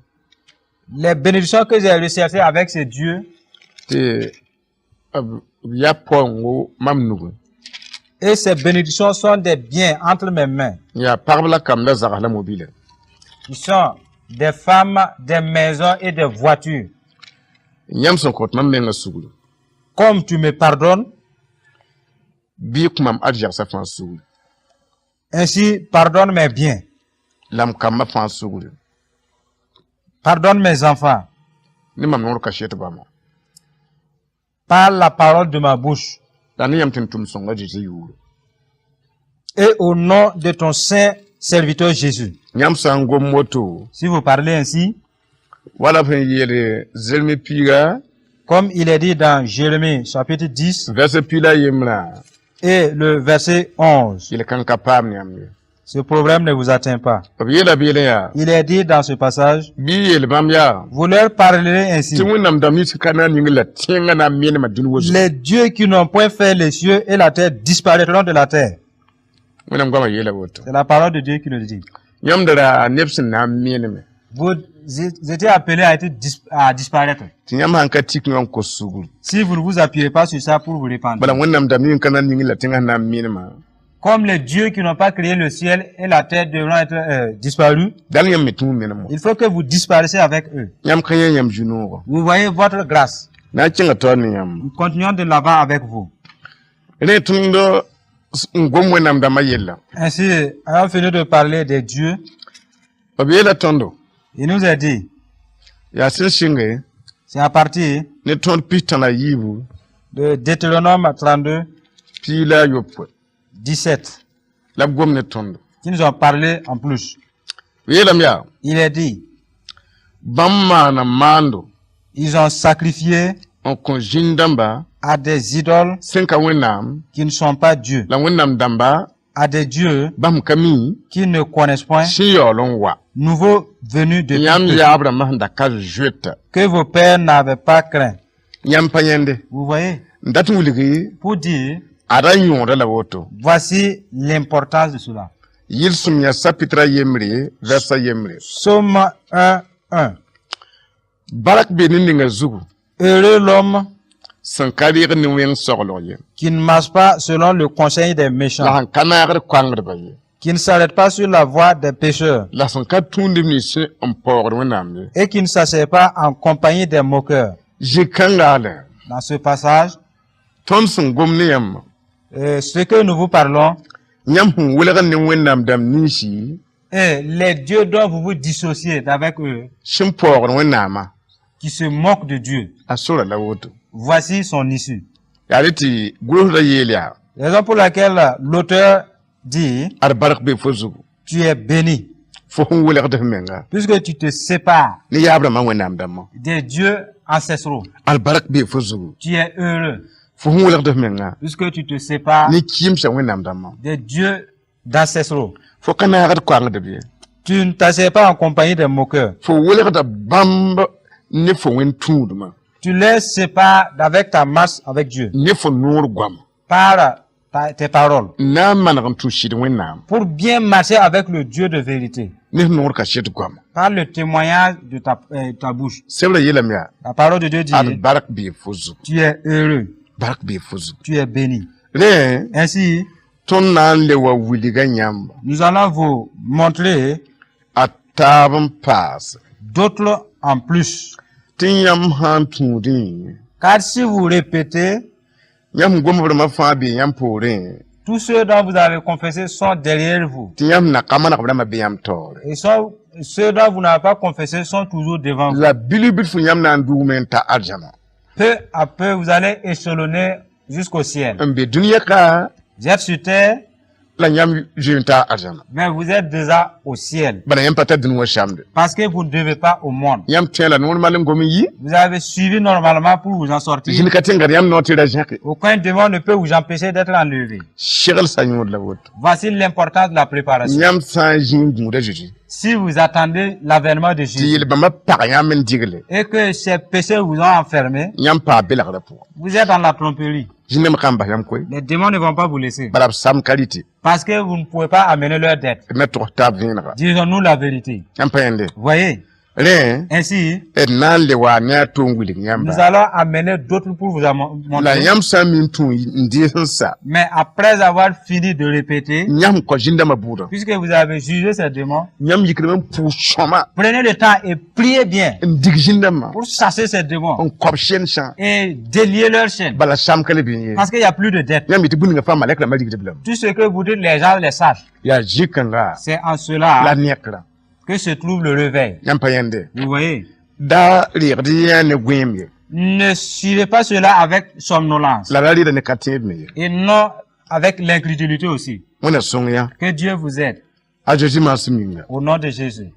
Les bénédictions que j'ai recherchées avec ces dieux tɩ b yaa paoongo mam nugẽ, et ces bénédictions sont des biens entre mes mains. N yaa pagb la kamb la zags la mobila. Ils sont des femmes, des maisons et des voitures. Yãmb sẽn kõt mam mengã sugri, Comme tu me pardonnes, bɩ y kõ mam arzegsã fãa sugri, ainsi pardonne mes biens, la m kambã fãa sugri, pardonne mes enfants ne mam noor kaset bãmba. Par la parole de ma bouche La ne yãmb tɩ n tʋm sõnga Zeezi yʋʋre. Et au nom de ton saint serviteur Jésus. Yãmb sã n gom woto, Si vous parlez ainsi, wala b sẽn yeel Zeremi piiga, comme il est dit dans Jérémie chapitre 10 verset 11, et le verset 11, yel kãng ka paam ne yãmb ye. Ce problème ne vous atteint pas. B yeela b yel yaa, Il est dit dans ce passage, bɩ y yeel bãmb yaa, vous leur parlerez ainsi. Tɩ Wẽnnaam dãmb nins ka na n ning la tẽngã na n menemã dũni wa zugu. Les dieux qui n'ont point fait les cieux et la terre disparaîtront de la terre. Wẽnnaam goamã yeela woto. C'est la parole de Dieu qui le dit. Yãmb da ra neb sẽn na n meneme. Vous étiez appelés à disparaître. Tɩ yãmb sãn ka tik n kos sugr, Si vous ne vous appuyez pas sur ça pour vous répandre. Bala Wẽnnaam dãmb ning ka na n ning la tẽngã sẽn na n menemã, Comme les dieux qui n'ont pas créé le ciel et la terre devront être disparus, dal yãmb me tũ n menem wã. Il faut que vous disparaissiez avec eux. Yãmb ka yã yãmb zu-noogã. Vous voyez votre grâce. Na n kẽnga taoor ne yãmb. Nous continuons de l'avant avec vous. Rẽ tõnd n gom Wẽnnaam dãmbã yella. Ainsi, ayant fini de parler des dieux, B yeela tõndo, il nous a dit, yaa sẽn sɩnge c'est à partir ne tõnd 63 de Deutéronome 32, 17, 17, la b gom ne tõndo. Qui nous ont parlé en plus. B yeelame yaa, Il est dit, bãmb maana maando ils ont sacrifié n kõ zĩn-dãmba À des idoles sẽn ka Wẽnnaam qui ne sont pas Dieu, la Wẽnnaam dãmba à des dieux bãmb ka mi qui ne connaissent point, sẽn yaool n wa. Nouveaux venus de Yãmb peu, yaab rãmbã sẽn da ka zoeta. Que vos pères n'avaient pas craint. Yãmb pa yẽnde. Vous voyez, N dat n wilgi pour dire, ada yõoda la woto. Voici l'importance de cela. Yɩl-sõm yã sapitra yembre vɛrsa yembre. Psaume 1, 1. Barak be ne ninga zugu Heureux l'homme sẽn ka rɩg ne wẽng soglg ye qui ne marche pas selon le conseil des la méchants, sẽn ka naagd koangdbã ye qui ne s'arrête pas sur la voie des pécheurs la sẽn ka tũud nins n paoogd Wẽnnaam ye. Et qui ne s'assied pas en compagnie des moqueurs. Zĩ-kãnga la Dans ce passage, tõnd sẽn gom ne yãmb ce que nous vous parlons, yãmb sẽn welg ne Wẽnnaam dãmb ninsi et les dieux dont vous vous dissociez d'avec eux, sẽn paoogd Wẽnnaamã qui se moquent de Dieu, a sora la woto. Voici son issue. Yaa rẽ tɩ gʋlsdã yeel yaa Raison pour laquelle l'auteur dit, ad bark be fo zugu tu es béni, fo sẽn welgd f menga puisque tu te sépares ne yaab rãmbã Wẽnnaam dãmbã. Des dieux ancestraux. Ad bark be fo zugu Tu es heureux, fo sẽn welgd f menga puisque tu te sépares ne kɩɩmsã Wẽnnaam dãmbã. Des dieux d'ancestraux. Fo ka naagd koangdb ye. Tu ne t'assieds pas en compagnie des moqueurs. Fo welgda bãmb ne fo wẽn tũudmã Tu les sépares d'avec ta marche avec Dieu, ne fo noor goam par tes paroles, n na n maneg n tũ sɩd Wẽnnaam pour bien marcher avec le Dieu de vérité, ne f noor ka sɩd goam. Par le témoignage de ta bouche. Sebrã yeelame yaa La parole de Dieu dit, ad bark bee fo zugu. Tu es heureux, Bark bee fo zugu. Tu es béni. Rẽ Ainsi, tõnd na n le wa wilga yãmb nous allons vous montrer a taab n paase d'autres en plus. Tɩ yãmb sã n tũudẽ Car si vous répétez, yãmb sẽn gomb rãmbã fãa bee yãmb poorẽ tous ceux dont vous avez confessé sont derrière vous. Tɩ yãmb na ka manegb rãmbã bee yãmb taoore. Et ceux dont vous n'avez pas confessé sont toujours devant vous. La bilf bilf yãmb na n dugme n ta arzãna. Peu à peu, vous allez échelonner jusqu'au ciel. N be dũniyã ka Vous êtes sur terre, la yãmb zoe n ta arzãna. Mais vous êtes déjà au ciel. Bala yãmb pa tar dũni wã samde. Parce que vous ne devez pas au monde. Yãmb tõe la noor mal n gom n yi. Vous avez suivi normalement pour vous en sortir. Zĩnd ka tẽn gãd yãmb noor tɩ ra zẽke. Aucun démon ne peut vous empêcher d'être enlevé. Segl sa yõod la woto. Voici l'importance de la préparation. Yãmb sã n zĩ n gũuda Zeezi Si vous attendez l'avènement de tɩ Jésus yel-bãmbã pag yãmb n digle et que ces péchés vous ont enfermé, yãmb paa belgrã pʋgẽ. Vous êtes dans la tromperie. Zĩndãmbã ka n bas yãmb koe. Les démons ne vont pas vous laisser. Bala b sam ka rɩtɩ. Parce que vous ne pouvez pas amener leur dette. D na togs taab vẽenega. Disons-nous la vérité. Yãmb pa yẽnde. Voyez, Rẽ ainsi, d na n le wa ne a to n wilg nous yãmba. Allons amener d'autres pour vous La montrer. yãmb sã n mi n tũ n dees n sa Mais après avoir fini de répéter, yãmb kõ zĩndãmbã bʋʋdã puisque vous avez jugé ces démons, yãmb yikdame n pʋʋs sõma prenez le temps et priez bien n dig zĩndãmbã pour chasser ces démons n koab sẽn-sã et délier leur chaîne. Bala sam ka le bĩe ye. Parce qu'il n'y a plus de dette. Yãmb yetɩ bũmb ninga fãa malɛk rãmbã rigd b lame. Tout ce que vous dites, les gens les sachent. Yaa zĩ-kãnga C'est en cela la nekrã. Que se trouve le réveil. Yãmb pa yẽnde. Vous voyez? Da reegd yã ne gõeem ye. Ne suivez pas cela avec somnolence La ra rɩɩda ne ka tẽeb me ye. Et non avec l'incrédulité aussi. Wẽnna sõng yã. Que Dieu vous aide. A Zeezi maasem yĩnga. Au nom de Jésus.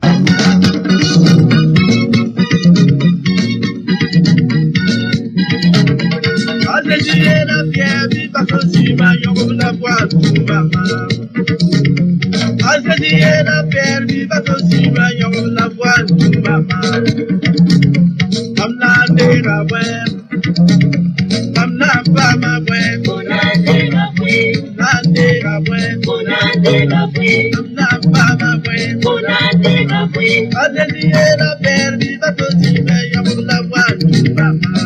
Jésus est la pierre vivace sur ma yombe la voix maman. Ah, Jésus est la pierre vivace sur ma yombe la voix maman. Am na de la web, am na pa ma web, na de la web, am na pa ma web. Ah, Jésus est la pierre vivace sur ma yombe la voix maman.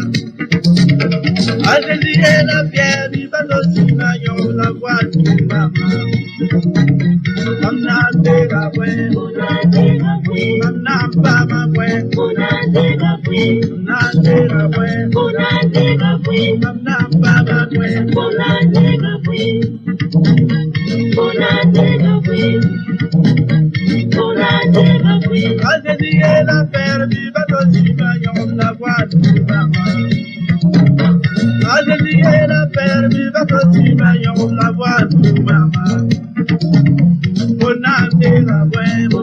Ah, Jésus est la pierre vivace sur ma yombe la voix maman. Am na de la web, am na pa ma web, na de la web, am na pa ma web. Ah, Jésus est la pierre vivace sur ma yombe la voix maman. Ah, Jésus est la pierre vivace sur ma yombe la voix maman. On a de la web,